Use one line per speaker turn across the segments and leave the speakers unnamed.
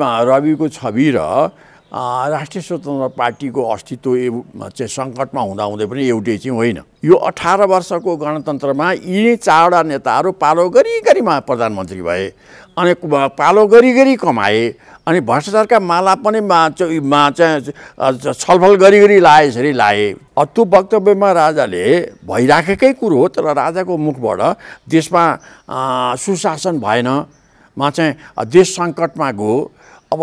रविको छवि र राष्ट्रिय स्वतन्त्र पार्टीको अस्तित्व चाहिँ सङ्कटमा हुँदाहुँदै पनि एउटै चाहिँ होइन। यो 18 वर्षको गणतन्त्रमा यी चारवटा नेताहरू पालो गरी प्रधानमन्त्री भए अनि पालो गरी कमाए अनि भ्रष्टाचारका माला पनि छलफल गरी लाए यसरी लाए। त्यो वक्तव्यमा राजाले भइराखेकै कुरो हो, तर राजाको मुखबाट देशमा सुशासन भएन, चाहिँ देश सङ्कटमा गयो, अब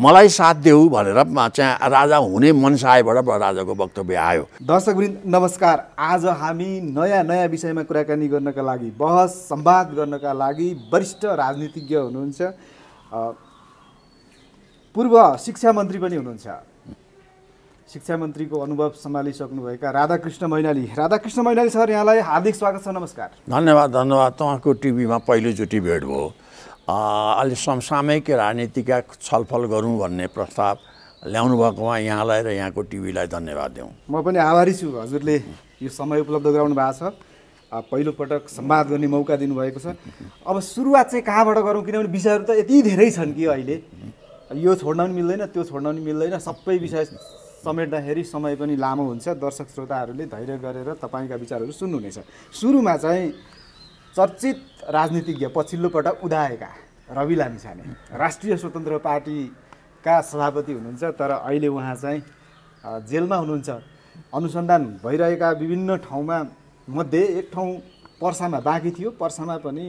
मलाई साथ देऊ भनेर चाहिँ राजा हुने मनसायबाट राजाको वक्तव्य आयो।
दर्शकवृन्द नमस्कार। आज हामी नयाँ विषयमा कुराकानी गर्नका लागि, बहस संवाद गर्नका लागि वरिष्ठ राजनीतिज्ञ हुनुहुन्छ, पूर्व शिक्षा मन्त्री पनि हुनुहुन्छ, शिक्षा मन्त्रीको अनुभव सम्हालिसक्नुभएका राधाकृष्ण मैनाली सर, यहाँलाई हार्दिक स्वागत छ। नमस्कार।
धन्यवाद। तपाईँको टिभीमा पहिलोचोटि भेट भयो। अलि समसामयिक राजनीतिका छलफल गरौँ भन्ने प्रस्ताव ल्याउनु भएकोमा यहाँलाई र यहाँको टिभीलाई धन्यवाद दिउँ।
म पनि आभारी छु, हजुरले यो समय उपलब्ध गराउनु भएको छ, पहिलो पटक संवाद गर्ने मौका दिनुभएको छ। अब सुरुवात चाहिँ कहाँबाट गरौँ, किनभने विषयहरू त यति धेरै छन् कि अहिले यो छोड्न पनि मिल्दैन, त्यो छोड्न पनि मिल्दैन, सबै विषय समेट्दाखेरि समय पनि लामो हुन्छ। दर्शक श्रोताहरूले धैर्य गरेर तपाईँका विचारहरू सुन्नुहुनेछ। सुरुमा चाहिँ चर्चित राजनीतिज्ञ पछिल्लो पटक उदाएका रवि लामिछाने राष्ट्रिय स्वतन्त्र पार्टीका सभापति हुनुहुन्छ, तर अहिले उहाँ चाहिँ जेलमा हुनुहुन्छ। अनुसन्धान भइरहेका विभिन्न ठाउँमा मध्ये एक ठाउँ पर्सामा बाँकी थियो। पर्सामा पनि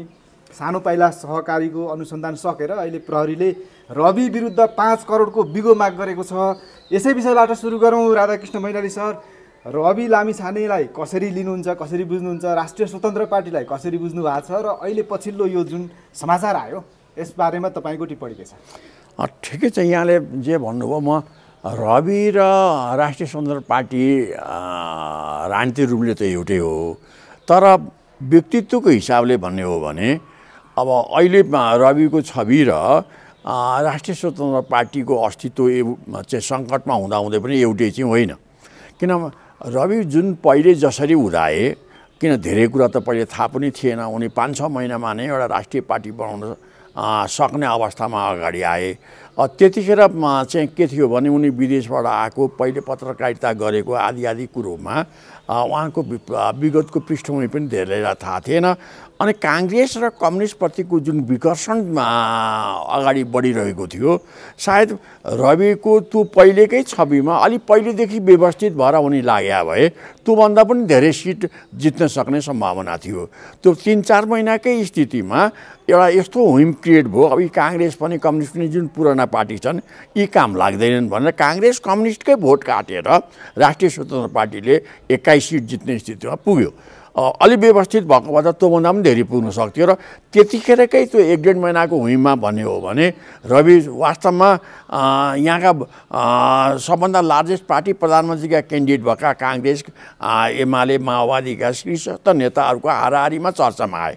सानो पाइला सहकारीको अनुसन्धान सकेर अहिले प्रहरीले रवि विरुद्ध 5 करोडको बिगो माग गरेको छ। यसै विषयबाट सुरु गरौँ। राधाकृष्ण मैनाली सर, रवि लामिछानेलाई कसरी लिनुहुन्छ, कसरी बुझ्नुहुन्छ, राष्ट्रिय स्वतन्त्र पार्टीलाई कसरी बुझ्नु भएको छ, र अहिले पछिल्लो यो जुन समाचार आयो यसबारेमा तपाईँको टिप्पणी के छ?
ठिकै छ, यहाँले जे भन्नुभयो, म रवि र राष्ट्रिय स्वतन्त्र पार्टी राजनीतिक रूपले त एउटै हो, तर व्यक्तित्वको हिसाबले भन्ने हो भने अब अहिले रविको छवि र राष्ट्रिय स्वतन्त्र पार्टीको अस्तित्व चाहिँ सङ्कटमा हुँदाहुँदै पनि एउटै चाहिँ होइन। किन रवि जुन पहिले जसरी उदाए, किन धेरै कुरा त पहिले थाहा पनि थिएन, उनी 5-6 महिनामा नै एउटा राष्ट्रिय पार्टी बनाउन सक्ने अवस्थामा अगाडि आए। त्यतिखेर चाहिँ के थियो भने उनी विदेशबाट आएको, पहिले पत्रकारिता गरेको आदि कुरोमा उहाँको विगतको पृष्ठभूमि पनि धेरैलाई थाहा थिएन। अनि काङ्ग्रेस र कम्युनिस्टप्रतिको जुन विकर्षण अगाडि बढिरहेको थियो, सायद रविको त्यो पहिलेकै छविमा अलि पहिलेदेखि व्यवस्थित भएर उनी लाग्या भए त्योभन्दा पनि धेरै सिट जित्न सक्ने सम्भावना थियो। त्यो 3-4 महिनाकै स्थितिमा एउटा यस्तो हुइम क्रिएट भयो, अब यी काङ्ग्रेस पनि कम्युनिस्ट पनि जुन पुराना पार्टी छन् यी काम लाग्दैनन् भनेर काङ्ग्रेस कम्युनिस्टकै भोट काटेर राष्ट्रिय स्वतन्त्र पार्टीले 21 सिट जित्ने स्थितिमा पुग्यो। अलि व्यवस्थित भएको भए त त्योभन्दा पनि धेरै पुग्न सक्थ्यो। र त्यतिखेरकै त्यो 1-1.5 महिनाको हुइममा भन्ने हो भने रवि वास्तवमा यहाँका सबभन्दा लार्जेस्ट पार्टी प्रधानमन्त्रीका क्यान्डिडेट भएका काङ्ग्रेस, एमाले, माओवादीका शीर्षस्थ नेताहरूको हाराहारीमा चर्चामा आए।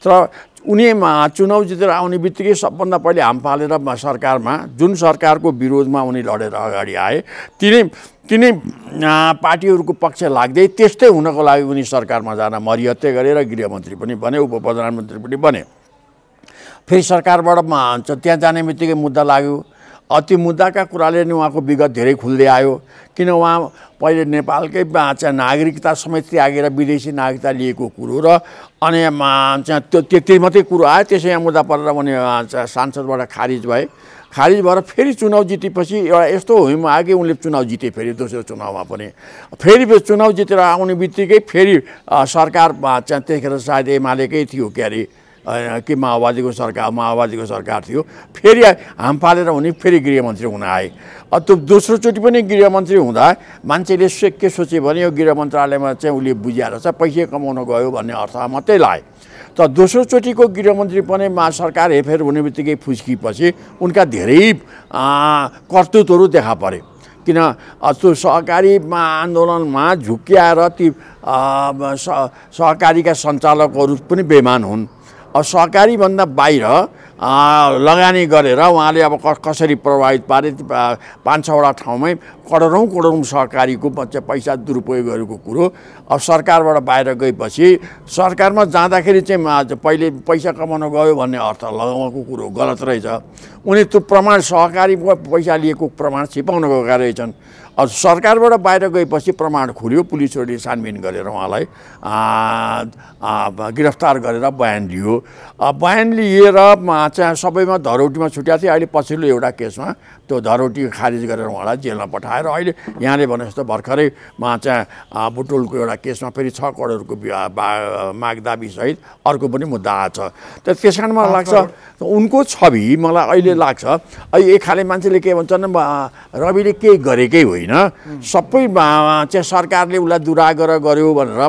तर उनी चुनाव जितेर आउने बित्तिकै सबभन्दा पहिले हाम फालेर सरकारमा, जुन सरकारको विरोधमा उनी लडेर अगाडि आए, तिनै पार्टीहरूको पक्ष लाग्दै त्यस्तै हुनको लागि उनी सरकारमा जान मरिहत्ते गरेर गृहमन्त्री पनि बने, उप प्रधानमन्त्री पनि बने। फेरि सरकारबाट त्यहाँ जाने बित्तिकै मुद्दा लाग्यो। त्यो मुद्दाका कुराले नै उहाँको विगत धेरै खुल्दै आयो, किन उहाँ पहिले नेपालकै नागरिकता समेत त्यागेर विदेशी नागरिकता लिएको कुरो र अनि त्यति मात्रै कुरो आयो। त्यसै यहाँ मुद्दा परेर उनी सांसदबाट खारिज भए। खारिज भएर फेरि चुनाव जितेपछि एउटा यस्तो हुइम आयो कि उनले चुनाव जिते। फेरि दोस्रो चुनावमा पनि फेरि चुनाव जितेर आउने बित्तिकै फेरि सरकार त्यतिखेर सायद एमालेकै थियो, के अरे कि माओवादीको सरकार थियो। फेरि हाम फालेर उनी फेरि गृहमन्त्री हुन आए। त्यो दोस्रोचोटि पनि गृहमन्त्री हुँदा मान्छेले के सोचे भने यो गृह मन्त्रालयमा चाहिँ उसले बुझाएर चाहिँ पैसा कमाउन गयो भन्ने अर्थमा मात्रै लाए। तर दोस्रोचोटिको गृहमन्त्री पनि सरकार हेरफेर हुने बित्तिकै फुस्किएपछि उनका धेरै कर्तुत्वहरू देखा परे। किन त्यो सहकारी आन्दोलनमा झुक्क्याएर ती सहकारीका सञ्चालकहरू पनि बेमान हुन्। सहकारीभन्दा बाहिर लगानी गरेर उहाँले अब कसरी प्रभावित पारे 5-6वटा ठाउँमै करोडौँ सहकारीको पैसा दुरुपयोग गरेको कुरो अब सरकारबाट बाहिर गएपछि सरकारमा जाँदाखेरि चाहिँ पहिले पैसा कमाउन गयो भन्ने अर्थ लगाउनको कुरो गलत रहेछ। उनी त्यो प्रमाण सहकारीको पैसा लिएको प्रमाण छिपाउन गएका रहेछन्। अब सरकारबाट बाहिर गएपछि प्रमाण खुल्यो, पुलिसहरूले छानबिन गरेर उहाँलाई गिरफ्तार गरेर बयान लियो। बयान लिएर चाहिँ सबैमा धरौटीमा छुट्याएको थियो। अहिले पछिल्लो एउटा केसमा त्यो धरौटी खारिज गरेर उहाँलाई जेलमा पठाएर अहिले यहाँले भने जस्तो भर्खरै चाहिँ बुटोलको एउटा केसमा फेरि 6 करोडको माग दाबीसहित अर्को पनि मुद्दा आएको छ। त त्यस कारण मलाई लाग्छ उनको छवि मलाई अहिले लाग्छ एक खाले मान्छेले के भन्छन् रविले केही गरेकै होइन, सबै चाहिँ सरकारले उसलाई दुरागर गर्यो भनेर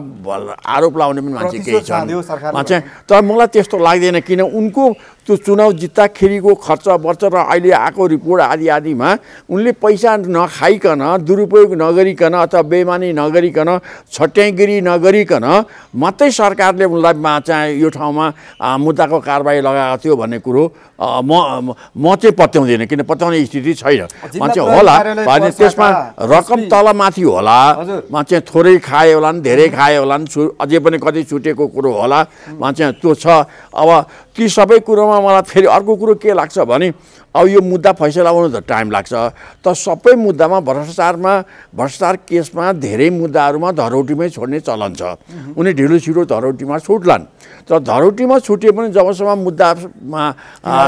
आरोप लाउने पनि मान्छे केही छन् चाहिँ। तर मलाई त्यस्तो लाग्दैन, किन उनको त्यो चुनाव जित्दाखेरिको खर्च वर्च र अहिले आएको रिपोर्ट आदिमा उनले पैसा नखाइकन, दुरुपयोग नगरिकन अथवा बेइमानी नगरिकन, छट्याइगिरी नगरिकन मात्रै सरकारले उनलाई चाहिँ यो ठाउँमा मुद्दाको कारबाही लगाएको थियो भन्ने कुरो म चाहिँ पत्याउँदिनँ, किन पत्याउने स्थिति छैन। मान्छे होला भने त्यसमा रकम तलमाथि होला, मान्छे थोरै खाए होला नि, धेरै खाए होला नि, अझै पनि कति छुटेको कुरो होला, मान्छे त्यो छ। अब ती सबै कुरोमा मलाई फेरि अर्को कुरो के लाग्छ भने अब यो मुद्दा फैसला हुनु त टाइम लाग्छ, त सबै मुद्दामा भ्रष्टाचार केसमा धेरै मुद्दाहरूमा धरौटीमै छोड्ने चलन छ। उनी ढिलो छिटो धरौटीमा छुट्लान्, तर धरौटीमा छुटे पनि जबसम्म मुद्दामा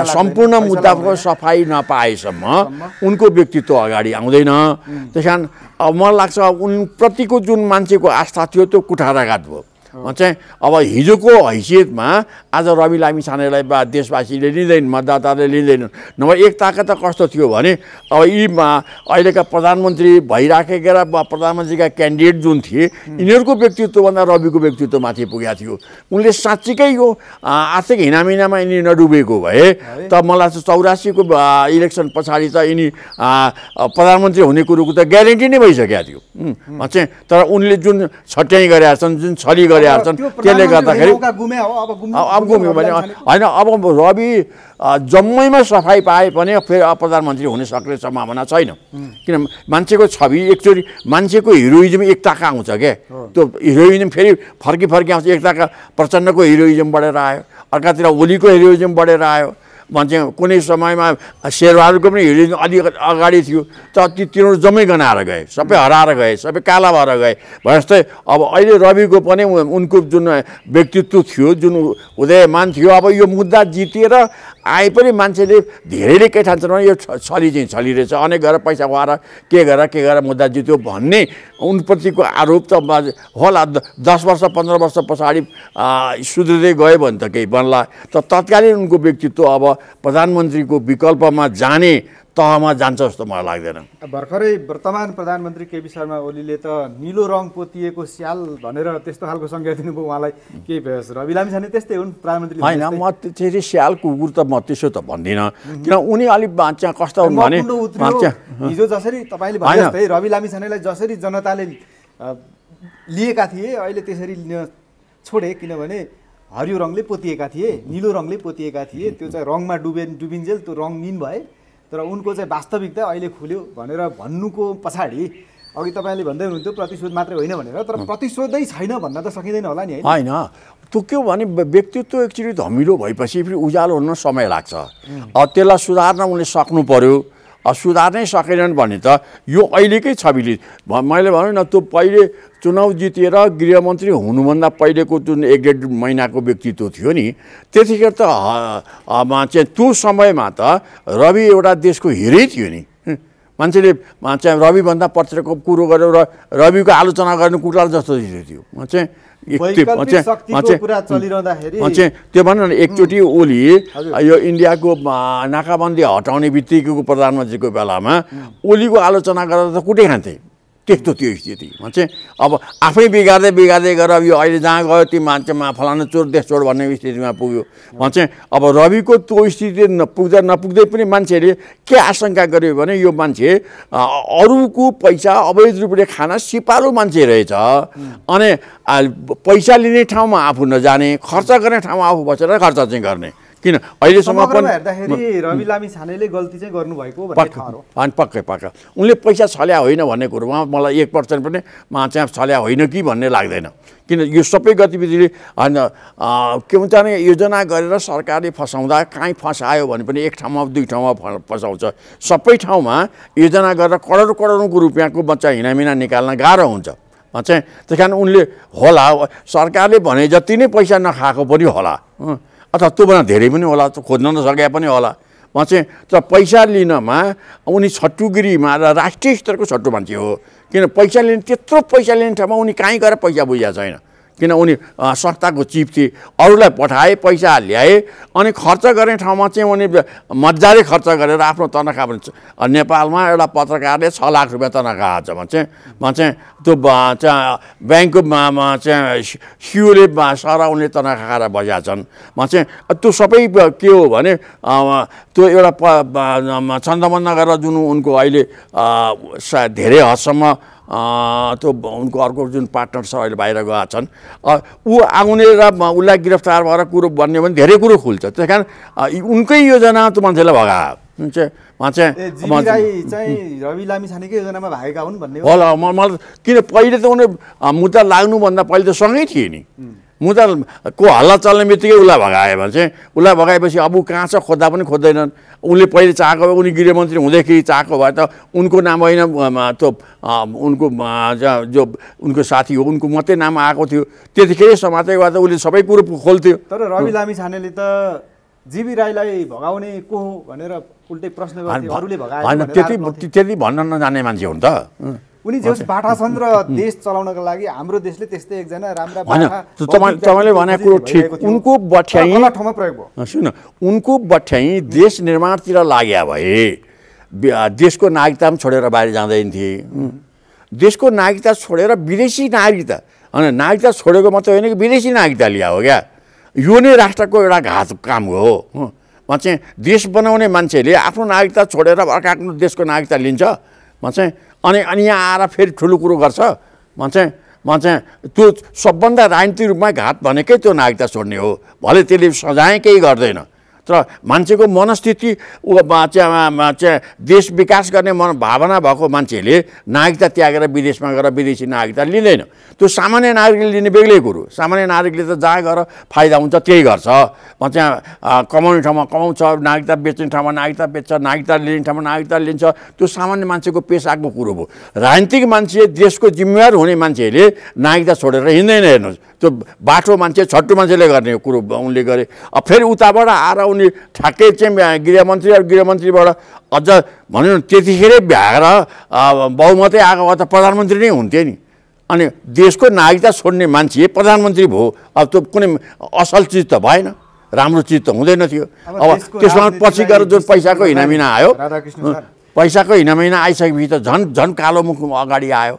सम्पूर्ण मुद्दाको सफाई नपाएसम्म उनको व्यक्तित्व अगाडि आउँदैन। त्यस कारण अब मलाई लाग्छ उनप्रतिको जुन मान्छेको आस्था थियो त्यो कुठाराघात भयो। चाहिँ अब हिजोको हैसियतमा आज रवि लामिछानेलाई देशवासीले लिँदैन, मतदाताले लिँदैनन्। नभए एकताका त कस्तो थियो भने अब यी अहिलेका प्रधानमन्त्री भइराखेका प्रधानमन्त्रीका क्यान्डिडेट जुन थिए यिनीहरूको व्यक्तित्वभन्दा रविको व्यक्तित्व माथि पुगेको थियो। उनले साँच्चीकै यो आर्थिक हिनामिनामा यिनी नडुबेको भए त मलाई चाहिँ 84को इलेक्सन पछाडि त यिनी प्रधानमन्त्री हुने कुरोको त ग्यारेन्टी नै भइसकेको थियो। चाहिँ तर उनले जुन छट्याइ गरेका छन्, जुन छली गरेका छन्, त्यसले गर्दाखेरि अब गुम्यो भने होइन। अब रवि जम्मैमा सफाइ पाए पनि फेरि प्रधानमन्त्री हुन सक्ने सम्भावना छैन, किन मान्छेको छवि एकचोटि मान्छेको हिरोइजम एकताका आउँछ क्या, त्यो हिरोइजम फेरि फर्की आउँछ। एकताका प्रचण्डको हिरोइजम बढेर आयो, अर्कातिर ओलीको हिरोइजम बढेर आयो, मान्छे कुनै समयमा शेरबहादुरको पनि हिरोइजम अलि अगाडि थियो, त तिनीहरू जम्मै गनाएर गए, सबै हराएर गए, सबै काला भएर गए। जस्तै अब अहिले रविको पनि उनको जुन व्यक्तित्व थियो, जुन उदयमान थियो, अब यो मुद्दा जितेर आए पनि मान्छेले धेरैले के ठान्छन् भने यो छली चाहिँ छली रहेछ, अनेक गरेर पैसा खुवाएर के गरेर मुद्दा जित्यो भन्ने उनप्रतिको आरोप त होला। 10 वर्ष 15 वर्ष पछाडि सुध्रिँदै गयो भने त केही बन्ला, त तत्कालीन उनको व्यक्तित्व अब प्रधानमन्त्रीको विकल्पमा जाने तहमा जान्छ जस्तो मलाई लाग्दैन।
भर्खरै वर्तमान प्रधानमन्त्री केपी शर्मा ओलीले त निलो रङ पोतिएको स्याल भनेर त्यस्तो खालको संज्ञा दिनुभयो उहाँलाई। के रवि लामिछाने त्यस्तै हुन् प्रधानमन्त्री?
होइन, म त्यसरी स्याल कुकुर त म त्यसो त भन्दिनँ, किन उनी अलिक चाहिँ कस्तो हुन् भने
हिजो जसरी तपाईँले भने जस्तै रवि लामिछानेलाई जसरी जनताले लिएका थिए अहिले त्यसरी लिन छोडे, किनभने हरियो रङले पोतिएका थिए, निलो रङले पोतिएका थिए, त्यो चाहिँ रङमा डुबिन्जेल त्यो रङहीन भए। तर उनको चाहिँ वास्तविकता अहिले खुल्यो भनेर भन्नुको पछाडि अघि तपाईँले भन्दै हुनुहुन्थ्यो प्रतिशोध मात्रै होइन भनेर, तर प्रतिशोधै छैन भन्न त सकिँदैन होला नि?
होइन, त्यो के भने व्यक्तित्व एकचोटि धमिलो भएपछि फेरि उज्यालो हुन समय लाग्छ। त्यसलाई सुधार्न उनले सक्नु पर्यो, सुधार्नै सकेनन् भने त यो अहिलेकै छविले मैले भने न, त्यो पहिले चुनाव जितेर गृहमन्त्री हुनुभन्दा पहिलेको जुन 1-1.5 महिनाको व्यक्तित्व थियो नि, त्यतिखेर त चाहिँ त्यो समयमा त रवि एउटा देशको हिरै थियो नि। मान्छेले चाहिँ रविभन्दा पछिको कुरो गरेर रविको आलोचना गर्ने कुराहरू जस्तो थियो। चाहिँ त्यो भनौँ न, एकचोटि ओली यो इन्डियाको नाकाबन्दी हटाउने बित्तिकैको प्रधानमन्त्रीको बेलामा ओलीको आलोचना गरेर त कुटै खान्थे, त्यस्तो त्यो स्थिति। चाहिँ अब आफै बिगार्दै गएर अब यो अहिले जहाँ गयो ती मान्छेमा फलाना चोर देश चोर भन्ने स्थितिमा पुग्यो। चाहिँ अब रविको त्यो स्थिति नपुग्दै पनि मान्छेले के आशंका गर्यो भने यो मान्छे अरूको पैसा अवैध रूपले खान सिपालु मान्छे रहेछ, अनि पैसा लिने ठाउँमा आफू नजाने, खर्च गर्ने ठाउँमा आफू बसेर खर्च चाहिँ गर्ने, किन अहिलेसम्म पनि
हेर्दाखेरि रवि लामिछानेले गल्ती चाहिँ गर्नुभएको भन्ने ठहर हो।
पक्का उनले पैसा छल्या होइन भन्ने कुरोमा मलाई 1% पनि चाहिँ छल्या होइन कि भन्ने लाग्दैन। किन यो सबै गतिविधिले होइन के भन्छ भने योजना गरेर सरकारले फसाउँदा कहीँ फसायो भने पनि एक ठाउँमा दुई ठाउँमा फसाउँछ। सबै ठाउँमा योजना गरेर करोडौँ रुपियाँको बच्चा हिनामिना निकाल्न गाह्रो हुन्छ चाहिँ। त्यस कारण उनले होला सरकारले भने जति नै पैसा नखाएको पनि होला अथवा त्योभन्दा धेरै पनि होला, खोज्न नसके पनि होला चाहिँ। तर पैसा लिनमा उनी छट्टुगिरीमा र राष्ट्रिय स्तरको छट्टु मान्छे हो। किन पैसा लिने त्यत्रो पैसा लिने ठाउँमा उनी कहीँ गएर पैसा बुझेको छैन। किन उनी संस्थाको चिफ थिए, अरूलाई पठाए, पैसा ल्याए, अनि खर्च गर्ने ठाउँमा चाहिँ उनी मजाले खर्च गरेर आफ्नो तनखा पनि नेपालमा एउटा पत्रकारले 6 लाख रुपियाँ तनखा आएको छ चाहिँ त्यो ब्याङ्कको चाहिँ सिओले सारा उनले तनखा खाएर बसेका छन् चाहिँ। त्यो सबै के हो भने त्यो एउटा चन्दमन्द गरेर जुन उनको अहिले धेरै हदसम्म त्यो उनको अर्को जुन पार्टनर छ अहिले बाहिर गएका छन्, ऊ आउने र उसलाई गिरफ्तार भएर कुरो बन्यो भने धेरै कुरो खुल्छ। त्यस कारण उनकै योजना त्यो मान्छेलाई भगायो
चाहिँ रवि लामिछानेकै योजनामा भागेका हुन् भन्ने
होला। मलाई किन पहिले त उनी मुद्दा लाग्नुभन्दा पहिले त सँगै थिए नि। मुद्दाको हल्ला चल्ने बित्तिकै उसलाई भगायो भने चाहिँ उसलाई भगाएपछि अब कहाँ छ खोज्दा पनि खोज्दैनन्। उनले पहिले चाहेको भए उनी गृहमन्त्री हुँदाखेरि चाहेको भए त उनको नाम होइन त्यो उनको जो उनको साथी हो उनको मात्रै नाम आएको थियो, त्यतिखेरै समातेको भए त उसले सबै कुरो खोल्थ्यो।
तर रवि लामिछानेले त जीवी राईलाई भगाउने को हो भनेर उल्टै प्रश्न गर्थे, अरूले भगाए
होइन त्यति भन्न नजाने मान्छे हो नि त
उनी जे बाठा छन् र देश चलाउनका लागि हाम्रो देशले त्यस्तै एकजना राम्रा
तपाईँले भनेको कुरो ठिक। उनको बठ्याइ
ठाउँमा प्रयोग भयो।
सुन, उनको बठ्याइ देश निर्माणतिर लाग्या भए देशको नागरिकता पनि छोडेर बाहिर जाँदैन थिए। देशको नागरिकता छोडेर विदेशी नागरिकता, अनि नागरिकता छोडेको मात्रै होइन कि विदेशी नागरिकता लिया हो क्या। यो नै राष्ट्रको एउटा घात काम हो चाहिँ। देश बनाउने मान्छेले आफ्नो नागरिकता छोडेर अर्काको देशको नागरिकता लिन्छ चाहिँ। अनि यहाँ आएर फेरि ठुलो कुरो गर्छ चाहिँ। त्यो सबभन्दा राजनीतिक रूपमा घात भनेकै त्यो नागरिकता छोड्ने हो। भले त्यसले सजाय केही गर्दैन, तर मान्छेको मनस्थिति चाहिँ देश विकास गर्ने भावना भएको मान्छेले नागरिकता त्यागेर विदेशमा गएर विदेशी नागरिकता लिँदैन। त्यो सामान्य नागरिकले लिने बेग्लै कुरो। सामान्य नागरिकले त जहाँ गएर फाइदा हुन्छ त्यही गर्छ चाहिँ। कमाउने ठाउँमा कमाउँछ, नागरिकता बेच्ने ठाउँमा नागरिकता बेच्छ, नागरिकता लिने ठाउँमा नागरिकता लिन्छ। त्यो सामान्य मान्छेको पेसाको कुरो हो। राजनीतिक मान्छे, देशको जिम्मेवार हुने मान्छेले नागरिकता छोडेर हिँड्दैन। हेर्नुहोस्, त्यो बाठो मान्छे छट्टु मान्छेले गर्ने कुरो उनले गरे। अब फेरि उताबाट आएर उनी ठ्याक्कै चाहिँ गृहमन्त्री र गृहमन्त्रीबाट अझ भन्यो भने त्यतिखेरै भ्याएर बहुमतै आएको भए त प्रधानमन्त्री नै हुन्थ्यो नि। अनि देशको नागरिकता छोड्ने मान्छे प्रधानमन्त्री भयो, अब त्यो कुनै असल चिज त भएन, राम्रो चिज त हुँदैन थियो। अब त्यसमा पछि गएर जुन पैसाको हिनामिना आयो, पैसाको हिनामिना आइसकेपछि त झन् कालो मुख अगाडि आयो।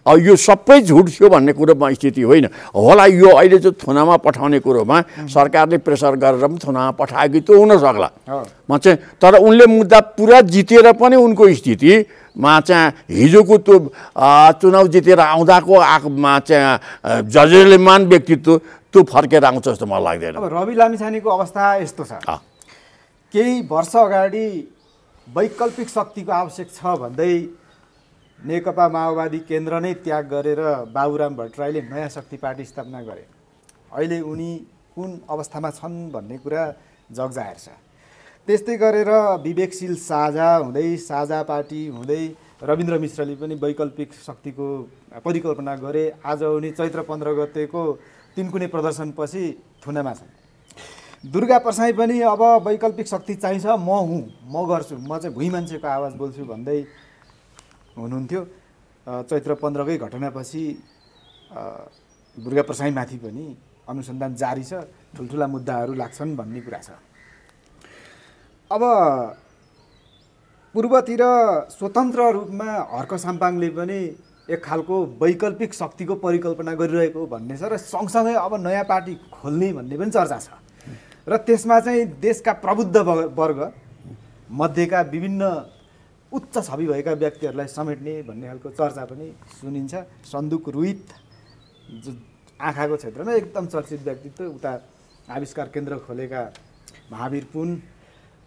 अब यो सबै झुट थियो भन्ने कुरोमा स्थिति होइन होला। यो अहिले जो थुनामा पठाउने कुरोमा सरकारले प्रेसर गरेर पनि थुनामा पठायो कि त्यो हुनसक्ला चाहिँ। तर उनले मुद्दा पुरा जितेर पनि उनको स्थितिमा चाहिँ हिजोको त्यो चुनाव जितेर आउँदाको चाहिँ जजमान व्यक्तित्व त्यो फर्केर आउँछ जस्तो मलाई लाग्दैन।
अब रवि लामिछानेको अवस्था यस्तो छ, केही वर्ष अगाडि वैकल्पिक शक्तिको आवश्यक छ भन्दै नेकपा माओवादी केन्द्र नै त्याग गरेर बाबुराम भट्टराईले नयाँ शक्ति पार्टी स्थापना गरे। अहिले उनी कुन अवस्थामा छन् भन्ने कुरा जगजाहेर छ। त्यस्तै गरेर विवेकशील साझा हुँदै साझा पार्टी हुँदै रविन्द्र मिश्रले पनि वैकल्पिक शक्तिको परिकल्पना गरे। आज उनी चैत्र 15 गतेको तिनकुने प्रदर्शनपछि थुनामा छन्। दुर्गा प्रसाई पनि अब वैकल्पिक शक्ति चाहिन्छ, म हुँ, म गर्छु, म चाहिँ भुइँ मान्छेको आवाज बोल्छु भन्दै हुनुहुन्थ्यो। चैत्र 15कै घटनापछि दुर्गा प्रसाईमाथि पनि अनुसन्धान जारी छ, ठुल्ठुला मुद्दाहरू लाग्छन् भन्ने कुरा छ। अब पूर्वतिर स्वतन्त्र रूपमा हर्क साम्पाङले पनि एक खालको वैकल्पिक शक्तिको परिकल्पना गरिरहेको भन्ने छ र सँगसँगै अब नयाँ पार्टी खोल्ने भन्ने पनि चर्चा छ र त्यसमा चाहिँ देशका प्रबुद्ध वर्ग मध्येका विभिन्न उच्च छवि भएका व्यक्तिहरूलाई समेट्ने भन्ने खालको चर्चा पनि सुनिन्छ। सन्दुक रुइत जो आँखाको क्षेत्रमा एकदम चर्चित व्यक्तित्व, उता आविष्कार केन्द्र खोलेका महावीर पुन,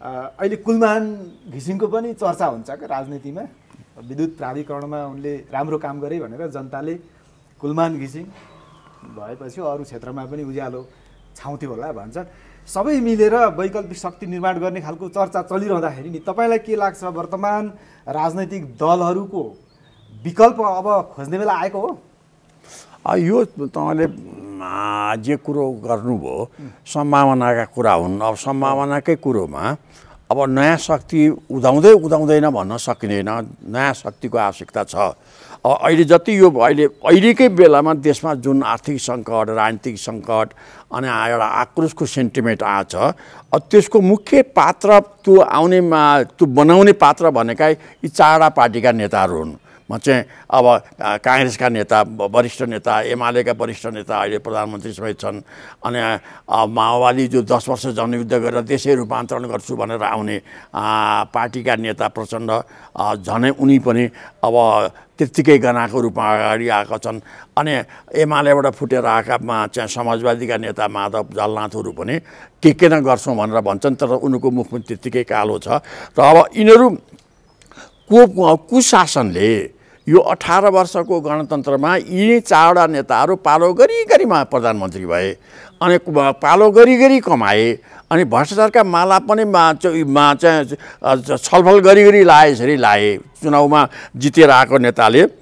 अहिले कुलमान घिसिङको पनि चर्चा हुन्छ क्या राजनीतिमा। विद्युत प्राधिकरणमा उनले राम्रो काम गरे भनेर जनताले कुलमान घिसिङ भएपछि अरू क्षेत्रमा पनि उज्यालो छाउँथ्यो होला भन्छन्। सबै मिलेर वैकल्पिक शक्ति निर्माण गर्ने खालको चर्चा चलिरहँदाखेरि नि तपाईँलाई के लाग्छ, वर्तमान राजनैतिक दलहरूको विकल्प अब खोज्ने बेला आएको हो?
यो तपाईँले जे कुरो गर्नुभयो सम्भावनाका कुरा हुन्। अब सम्भावनाकै कुरोमा अब नयाँ शक्ति उदाउँदैन भन्न सकिँदैन। नयाँ शक्तिको आवश्यकता छ। अब अहिले जति यो अहिलेकै बेलामा देशमा जुन आर्थिक सङ्कट, राजनीतिक सङ्कट अनि एउटा आक्रोशको सेन्टिमेन्ट आछ, त्यसको मुख्य पात्र त्यो बनाउने पात्र भनेका यी चारवटा पार्टीका नेताहरू हुन्। म चाहिँ अब काङ्ग्रेसका नेता, वरिष्ठ नेता, एमालेका वरिष्ठ नेता अहिले प्रधानमन्त्री समेत छन्। अनि माओवादी जो 10 वर्ष जनयुद्ध गरेर देशै रूपान्तरण गर्छु भनेर आउने पार्टीका नेता प्रचण्ड, झनै उनी पनि अब त्यत्तिकै गनाको रूपमा अगाडि आएका छन्। अनि एमालेबाट फुटेर आएका चाहिँ समाजवादीका नेता माधव जलनाथहरू पनि के न गर्छौँ भनेर भन्छन्, तर उनीहरूको मुख पनि त्यत्तिकै कालो छ। र अब यिनीहरू कुशासनले यो 18 वर्षको गणतन्त्रमा यी चारवटा नेताहरू पालो गरी प्रधानमन्त्री भए अनि पालो गरी कमाए अनि भ्रष्टाचारका माला पनि छलफल गरी लाए यसरी लाए। चुनावमा जितेर आएको नेताले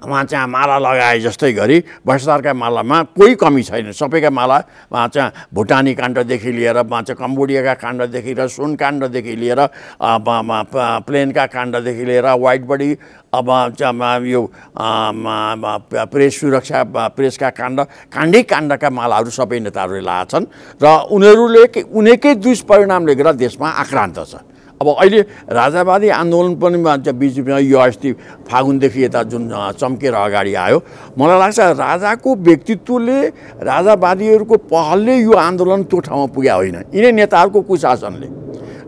वहाँ चाहिँ माला लगाए जस्तै गरी भ्रष्टाचारका मालामा कोही कमी छैन। सबैका माला वहाँ चाहिँ भुटानी काण्डदेखि लिएर वहाँ चाहिँ कम्बोडियाका काण्डदेखि लिएर सुन काण्डदेखि लिएर प्लेनका काण्डदेखि लिएर वाइट बडी अब यो प्रेस सुरक्षा प्रेसका काण्डका मालाहरू सबै नेताहरूले लाएछन् र उनीकै दुष्परिणामले गर्दा देशमा आक्रान्त छ। अब अहिले राजावादी आन्दोलन पनि बिचमा यो अस्ति फागुनदेखि यता जुन चम्केर अगाडि आयो, मलाई लाग्छ राजाको व्यक्तित्वले, राजावादीहरूको पहलले यो आन्दोलन त्यो ठाउँमा पुग्या होइन, यिनै नेताहरूको कुशासनले।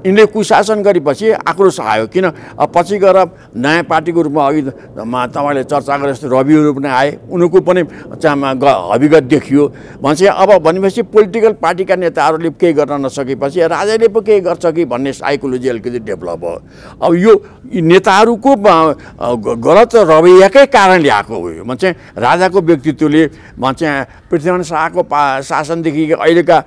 यिनले कुशासन गरेपछि आक्रोश आयो। किन पछि गएर नयाँ पार्टीको रूपमा अघि तपाईँले चर्चा गरे जस्तो रविहरू पनि आए, उनीहरूको पनि हविगत देखियो भन्छ। अब भनेपछि पोलिटिकल पार्टीका नेताहरूले केही गर्न नसकेपछि राजाले पो केही गर्छ कि भन्ने साइकोलोजी अलिकति डेभलप भयो। अब यो नेताहरूको गलत रवैयाकै कारणले आएको हो यो। भन्छ राजाको व्यक्तित्वले भन्छ पृथ्वीनारायण शाहको शासनदेखि अहिलेका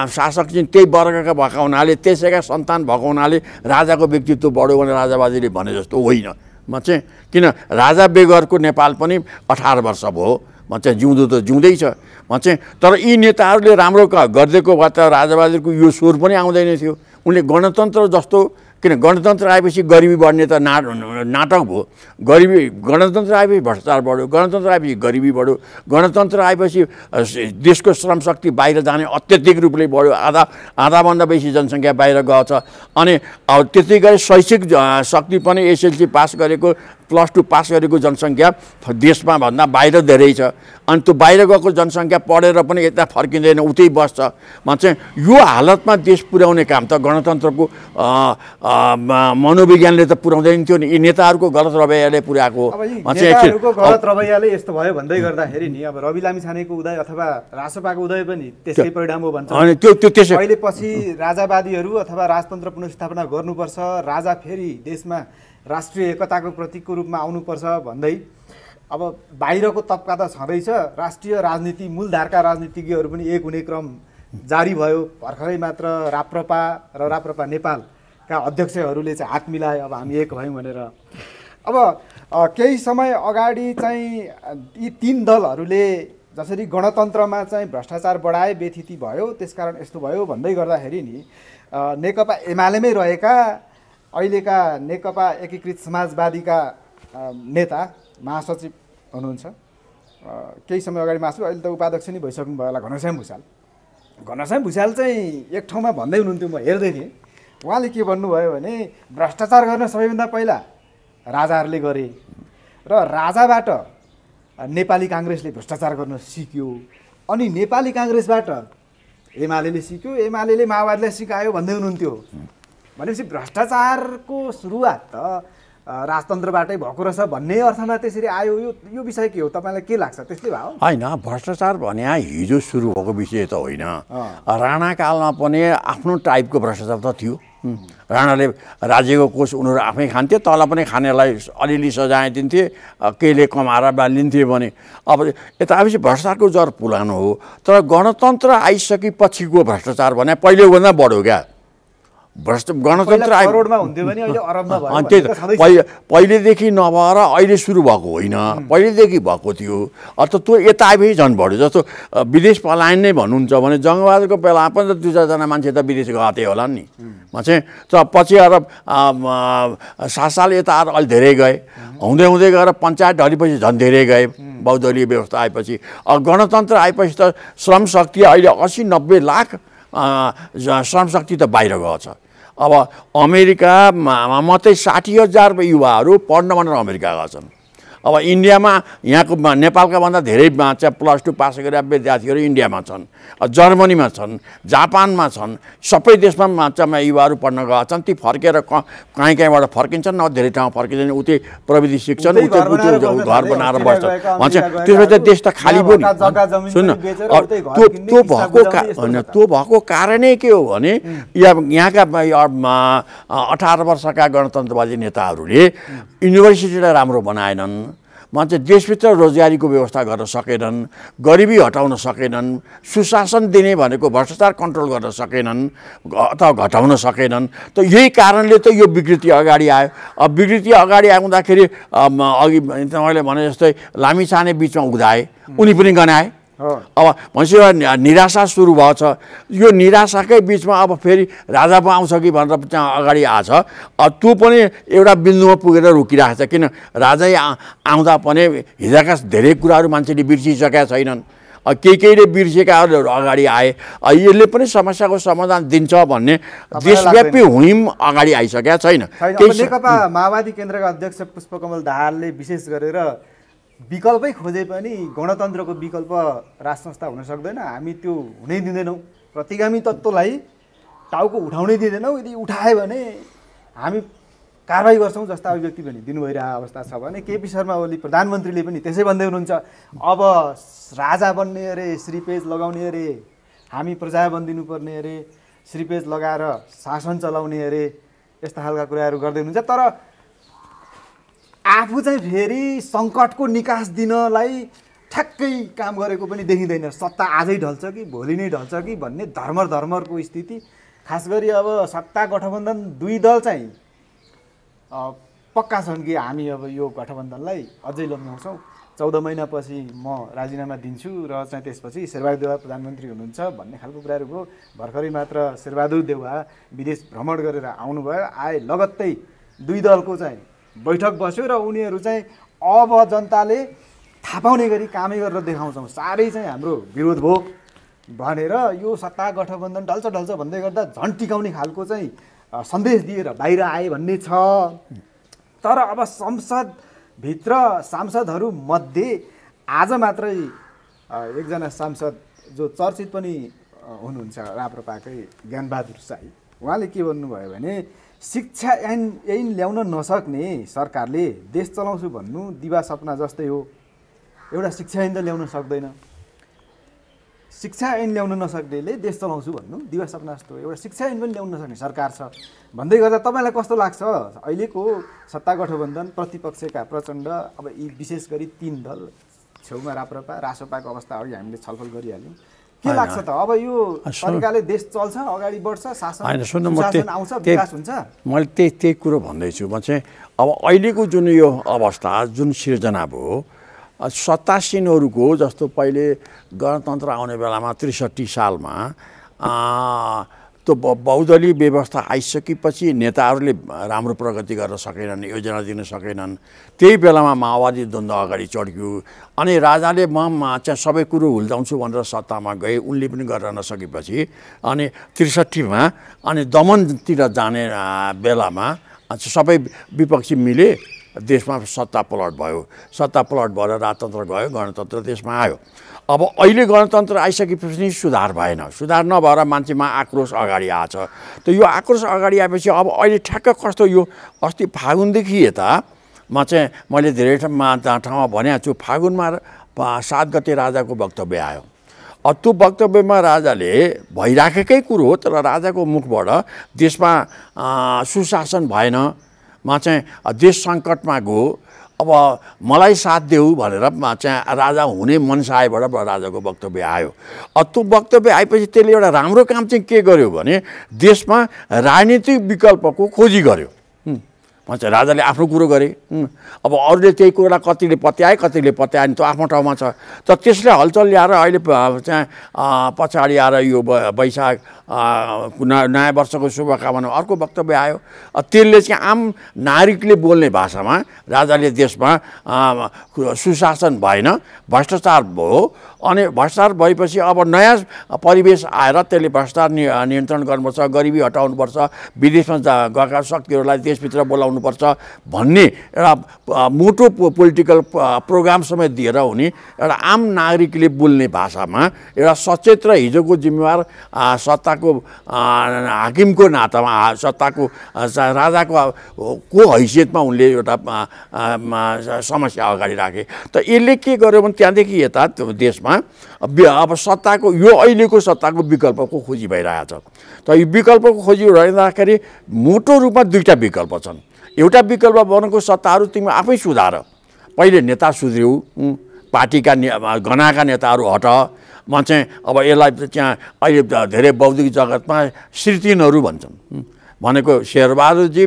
शासक चाहिँ त्यही वर्गका भएका हुनाले, त्यसैका सन्तान भएको हुनाले राजाको व्यक्तित्व बढ्यो भने राजावादीले भने जस्तो होइन। म चाहिँ किन राजा बेगरको नेपाल पनि 18 वर्ष भयो, म चाहिँ जिउँदो त जिउँदैछ। म चाहिँ तर यी नेताहरूले राम्रो गरिदिएको भए त राजावादीको यो स्वर पनि आउँदैन थियो। उनले गणतन्त्र जस्तो, किन गणतन्त्र आएपछि गरिबी बढ्ने त नाटक भयो। गणतन्त्र आएपछि भ्रष्टाचार बढ्यो, गणतन्त्र आएपछि गरिबी बढ्यो, गणतन्त्र आएपछि देशको श्रमशक्ति बाहिर जाने अत्यधिक रूपले बढ्यो, आधाभन्दा बेसी जनसङ्ख्या बाहिर गएछ। अनि अब त्यति गरी शैक्षिक शक्ति पनि एसएलसी पास गरेको, +2 पास गरेको जनसङ्ख्या देशमा भन्दा बाहिर धेरै छ। अनि त्यो बाहिर गएको जनसङ्ख्या पढेर पनि यता फर्किँदैन, उतै बस्छ। चाहिँ यो हालतमा देश पुर्याउने काम त गणतन्त्रको मनोविज्ञानले त पुर्याउँदैन थियो नि, यी नेताहरूको गलत रवैयाले पुर्याएको।
नेताहरूको गलत रवैयाले यस्तो भयो भन्दै गर्दाखेरि नि अब रवि लामिछानेको उदय अथवा रासपाको उदय पनि त्यसकै परिणाम हो भन्छ।
अनि त्यो त्यसै
अहिले पछि राजावादीहरू अथवा राजतन्त्र पुनर्स्थापना गर्नुपर्छ, राजा फेरि देशमा राष्ट्रिय एकताको प्रतीकको रूपमा आउनुपर्छ भन्दै अब बाहिरको तबका त छँदैछ, राष्ट्रिय राजनीति मूलधारका राजनीतिज्ञहरू पनि एक हुने क्रम जारी भयो। भर्खरै मात्र राप्रपा र राप्रपा नेपालका अध्यक्षहरूले चाहिँ हात मिलाए, अब हामी एक भयौँ भनेर। अब केही समय अगाडि चाहिँ यी 3 दलहरूले जसरी गणतन्त्रमा चाहिँ भ्रष्टाचार बढाए, बेथिति भयो, त्यसकारण यस्तो भयो भन्दै गर्दाखेरि नि नेकपा एमालेमै रहेका अहिलेका नेकपा एकीकृत समाजवादीका नेता महासचिव हुनुहुन्छ, केही समय अगाडि महासचिव, अहिले त उपाध्यक्ष नै भइसक्नु भयो होला, घनश्याम भुषाल। घनश्याम भुषाल चाहिँ एक ठाउँमा भन्दै हुनुहुन्थ्यो, म हेर्दै थिएँ। उहाँले के भन्नुभयो भने भ्रष्टाचार गर्न सबैभन्दा पहिला राजाहरूले गरे र राजाबाट नेपाली काङ्ग्रेसले भ्रष्टाचार गर्न सिक्यो, अनि नेपाली काङ्ग्रेसबाट एमाले सिक्यो, एमाले माओवादीलाई सिकायो भन्दै हुनुहुन्थ्यो। भनेपछि भ्रष्टाचारको सुरुवात त राजतन्त्रबाटै भएको रहेछ भन्ने अर्थमा त्यसरी आयो। यो विषय के हो, तपाईँलाई के लाग्छ? त्यस्तै भयो
होइन? भ्रष्टाचार भने हिजो सुरु भएको विषय त होइन। राणाकालमा पनि आफ्नो टाइपको भ्रष्टाचार त थियो। राणाले राज्यको कोष उनीहरू आफै खान्थे, तल पनि खानेलाई अलिअलि सजाय दिन्थे, केहीले कमाएर लिन्थे भने। अब यता आएपछि भ्रष्टाचारको जर पुरानो हो, तर गणतन्त्र आइसकेपछिको भ्रष्टाचार भने पहिलेभन्दा बढ्यो क्या। गणतन्त्र पहिलेदेखि नभएर अहिले सुरु भएको होइन, पहिलेदेखि भएको थियो। त त्यो यता आएपछि झन् बढ्यो। जस्तो विदेश पलायन नै भन्नुहुन्छ भने जङ्गबहादुरको बेलामा पनि त 2-4जना मान्छे त विदेश गएको होला नि। चाहिँ त पछि आएर 7 साल यता आएर अलि धेरै गए, हुँदै हुँदै गएर पञ्चायत ढलेपछि झन् धेरै गए। बहुदलीय व्यवस्था आएपछि, गणतन्त्र आएपछि त श्रम शक्ति अहिले 80-90 लाख श्रमशक्ति त बाहिर गएको छ। अब अमेरिकामा मात्रै 60,000 युवाहरू पढ्न भनेर अमेरिका गएका छन्। अब इन्डियामा यहाँको नेपालका भन्दा धेरै +2 पास गरेका विद्यार्थीहरू इन्डियामा छन्, जर्मनीमा छन्, जापानमा छन्, सबै देशमा युवाहरू पढ्न गएका छन्। ती फर्केर कहीँबाट फर्किन्छन्, न धेरै ठाउँ फर्किन्छन्, उतै प्रविधि सिक्छन्, उतै घर बनाएर बस्छन्। भन्छ त्यसमा त देश त खाली भयो नि। सुन्न, त्यो भएको कारणै के हो भने यहाँका 18 वर्षका गणतन्त्रवादी नेताहरूले युनिभर्सिटीलाई राम्रो बनाएनन्, मान्छे देशभित्र रोजगारीको व्यवस्था गर्न सकेनन्, गरिबी हटाउन सकेनन्, सुशासन दिने भनेको भ्रष्टाचार कन्ट्रोल गर्न सकेनन् अथवा घटाउन सकेनन्। त यही कारणले त यो विकृति अगाडि आयो। अब विकृति अगाडि आउँदाखेरि अघि मैले भने जस्तै लामिछाने बिचमा उदाए, उनी पनि गनाए। अब भनेपछि निराशा सुरु भएको छ। यो निराशाकै बिचमा अब फेरि राजा पो आउँछ कि भनेर अगाडि आएछ। त्यो पनि एउटा बिन्दुमा पुगेर रोकिरहेको छ, किन राजै आउँदा पनि हिजोका धेरै कुराहरू मान्छेले बिर्सिसकेका छैनन्। केहीले बिर्सेकाहरू अगाडि आए। यसले पनि समस्याको समाधान दिन्छ भन्ने देशव्यापी हुइम अगाडि आइसकेका छैन।
नेकपा माओवादी केन्द्रका अध्यक्ष पुष्पकमल दाहालले विशेष गरेर विकल्पै खोजे पनि गणतन्त्रको विकल्प राज संस्था हुन सक्दैन, हामी त्यो हुनै दिँदैनौँ, प्रतिगामी तत्त्वलाई टाउको उठाउनै दिँदैनौँ, यदि उठायो भने हामी कारवाही गर्छौँ जस्ता अभिव्यक्ति पनि दिनुभइरहेको अवस्था छ भने केपी शर्मा ओली प्रधानमन्त्रीले पनि त्यसै भन्दै हुनुहुन्छ। अब राजा बन्ने अरे, श्रीपेज लगाउने अरे, हामी प्रजा बनिदिनुपर्ने अरे, श्रीपेज लगाएर शासन चलाउने अरे, यस्ता खालका कुराहरू गर्दै हुनुहुन्छ। तर आफू चाहिँ फेरि सङ्कटको निकास दिनलाई ठ्याक्कै काम गरेको पनि देखिँदैन। सत्ता आजै ढल्छ कि भोलि नै ढल्छ कि भन्ने धर्मरको स्थिति। खास गरी अब सत्ता गठबन्धन 2 दल चाहिँ पक्का छन् कि हामी अब यो गठबन्धनलाई अझै लम्ब्याउँछौँ, 14 महिनापछि म राजीनामा दिन्छु र चाहिँ त्यसपछि शेरबहादुर देउवा प्रधानमन्त्री हुनुहुन्छ भन्ने खालको कुराहरू भयो। भर्खरै मात्र शेरबहादुर देउवा विदेश भ्रमण गरेर आउनुभयो, आए लगत्तै 2 दलको चाहिँ बैठक बस्यो र उनीहरू चाहिँ अब जनताले थाहा पाउने गरी कामै गरेर देखाउँछौँ, साह्रै चाहिँ हाम्रो विरोध भयो भनेर यो सत्ता गठबन्धन ढल्छ भन्दै गर्दा झन् टिकाउने खालको चाहिँ सन्देश दिएर बाहिर आए भन्ने छ। तर अब संसदभित्र सांसदहरू मध्ये आज मात्रै एकजना सांसद जो चर्चित पनि हुनुहुन्छ राप्रपाकै ज्ञानबहादुर शाही, उहाँले के भन्नुभयो भने शिक्षा ऐन ल्याउन नसक्ने सरकारले देश चलाउँछु भन्नु दिवा सपना जस्तै हो। एउटा शिक्षा ऐन त ल्याउन सक्दैन, शिक्षा ऐन ल्याउन नसक्नेले देश चलाउँछु भन्नु दिवा सपना जस्तो हो। एउटा शिक्षा ऐन पनि ल्याउन नसक्ने सरकार छ भन्दै गर्दा तपाईँलाई कस्तो लाग्छ अहिलेको सत्ता गठबन्धन प्रतिपक्षका प्रचण्ड, अब यी विशेष गरी 3 दल छेउमा राप्रपा रासपाको अवस्था अघि हामीले छलफल गरिहाल्यौँ, के लाग्छ त? अब यो तरिकाले देश चल्छ, अगाडि बढ्छ, शासन आउँछ, विकास हुन्छ?
मैले त्यही कुरो भन्दैछु। म चाहिँ अब अहिलेको जुन यो अवस्था जुन सिर्जना भयो, सत्तासीनहरूको जस्तो पहिले गणतन्त्र आउने बेलामा 63 सालमा त्यो बहुदलीय व्यवस्था आइसकेपछि नेताहरूले राम्रो प्रगति गर्न सकेनन्, योजना दिन सकेनन्। त्यही बेलामा माओवादी द्वन्द्व अगाडि चढ्यो अनि राजाले म चाहिँ सबै कुरो हुल्दाउँछु भनेर सत्तामा गए, उनले पनि गर्न नसकेपछि अनि 63मा अनि दमनतिर जाने बेलामा सबै विपक्षी मिले देशमा सत्ता पलट भयो, सत्ता पलट भएर राजतन्त्र गयो, गणतन्त्र देशमा आयो। अब अहिले गणतन्त्र आइसकेपछि सुधार भएन, सुधार नभएर मान्छेमा आक्रोश अगाडि आछ। त यो आक्रोश अगाडि आएपछि अब अहिले ठ्याक्क कस्तो यो अस्ति फागुनदेखि यतामा चाहिँ मैले धेरै ठाउँमा भनेको छु, फागुनमा 7 गते राजाको वक्तव्य आयो। त्यो वक्तव्यमा राजाले भइराखेकै कुरो हो, तर राजाको मुखबाट देशमा सुशासन भएन, चाहिँ देश सङ्कटमा गयो, अब मलाई साथ देऊ भनेर चाहिँ राजा हुने मनसायबाट राजाको वक्तव्य आयो। त्यो वक्तव्य आएपछि त्यसले एउटा राम्रो काम चाहिँ के गर्यो भने देशमा राजनीतिक विकल्पको खोजी गर्यो। चाहिँ राजाले आफ्नो कुरो गरे, अब अरूले त्यही कुरा कतिले पत्याए कतिले पत्याएन, त्यो आफ्नो ठाउँमा छ। त त्यसले हलचल ल्याएर अहिले चाहिँ पछाडि आएर यो वैशाख नयाँ वर्षको शुभकामना अर्को वक्तव्य आयो। त्यसले चाहिँ आम नागरिकले बोल्ने भाषामा राजाले देशमा सुशासन भएन, भ्रष्टाचार भयो, अनि भ्रष्टाचार भएपछि अब नयाँ परिवेश आएर त्यसले भ्रष्टाचार नियन्त्रण गर्नुपर्छ, गरिबी हटाउनुपर्छ, विदेशमा गएका शक्तिहरूलाई देशभित्र बोलाउनुपर्छ भन्ने एउटा मोटो पोलिटिकल प्रोग्राम समेत दिएर हुने एउटा आम नागरिकले बोल्ने भाषामा एउटा सचेत र हिजोको जिम्मेवार सत्ताको हाकिमको नातामा सत्ताको राजाको को हैसियतमा उनले एउटा समस्या अगाडि राखे। त यसले के गर्यो भने त्यहाँदेखि यता देशमा अब सत्ताको यो अहिलेको सत्ताको विकल्पको खोजी भइरहेछ। त यो विकल्पको खोजी रहँदाखेरि मोटो रूपमा 2टा विकल्प छन्। एउटा विकल्प भनेको सत्ताहरू तिमी आफै सुधार, पहिले नेता सुध्रिऊ, पार्टीका गनाएका नेताहरू हट। म चाहिँ अब यसलाई त्यहाँ अहिले धेरै बौद्धिक जगतमा श्रीतिनहरू भन्छन्, भनेको शेरबहादुरजी,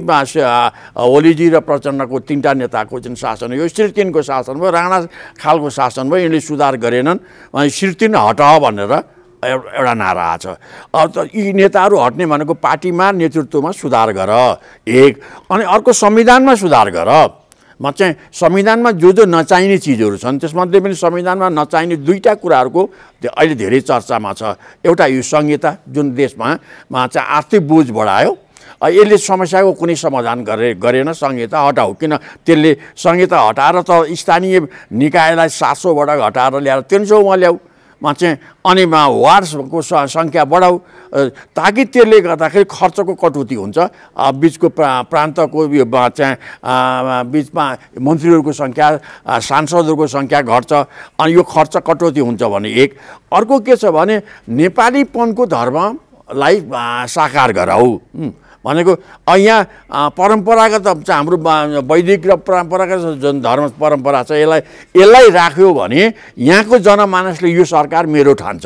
ओलीजी र प्रचण्डको 3टा नेताको जुन शासन हो यो श्रीतिनको शासन भयो, राणा खालको शासन भयो, यिनले सुधार गरेनन्, श्रीतिन हट भनेर एउटा नारा छ। अब त यी नेताहरू हट्ने भनेको पार्टीमा नेतृत्वमा सुधार गर एक, अनि अर्को संविधानमा सुधार गर। म चाहिँ संविधानमा जो नचाहिने चिजहरू छन् त्यसमध्ये पनि संविधानमा नचाहिने 2टा कुराहरूको अहिले धेरै चर्चामा छ। एउटा यो संहिता जुन देशमा चाहिँ आर्थिक बोझ बढायो, यसले समस्याको कुनै समाधान गरेन, संहिता हटाऊ। किन त्यसले संहिता हटाएर त स्थानीय निकायलाई 700बाट घटाएर ल्याएर 300मा ल्याऊ, चाहिँ अनि वार्डको सङ्ख्या बढाऊ, ताकि त्यसले गर्दाखेरि खर्चको कटौती हुन्छ, बिचको प्रान्तको यो चाहिँ बिचमा मन्त्रीहरूको सङ्ख्या सांसदहरूको सङ्ख्या घट्छ, अनि यो खर्च कटौती हुन्छ भने एक। अर्को के छ भने नेपालीपनको धर्मलाई साकार गराऊ, भनेको यहाँ परम्परागत हाम्रो वैदिक र परम्परागत जुन धर्म परम्परा छ यसलाई राख्यो भने यहाँको जनमानसले यो सरकार मेरो ठान्छ।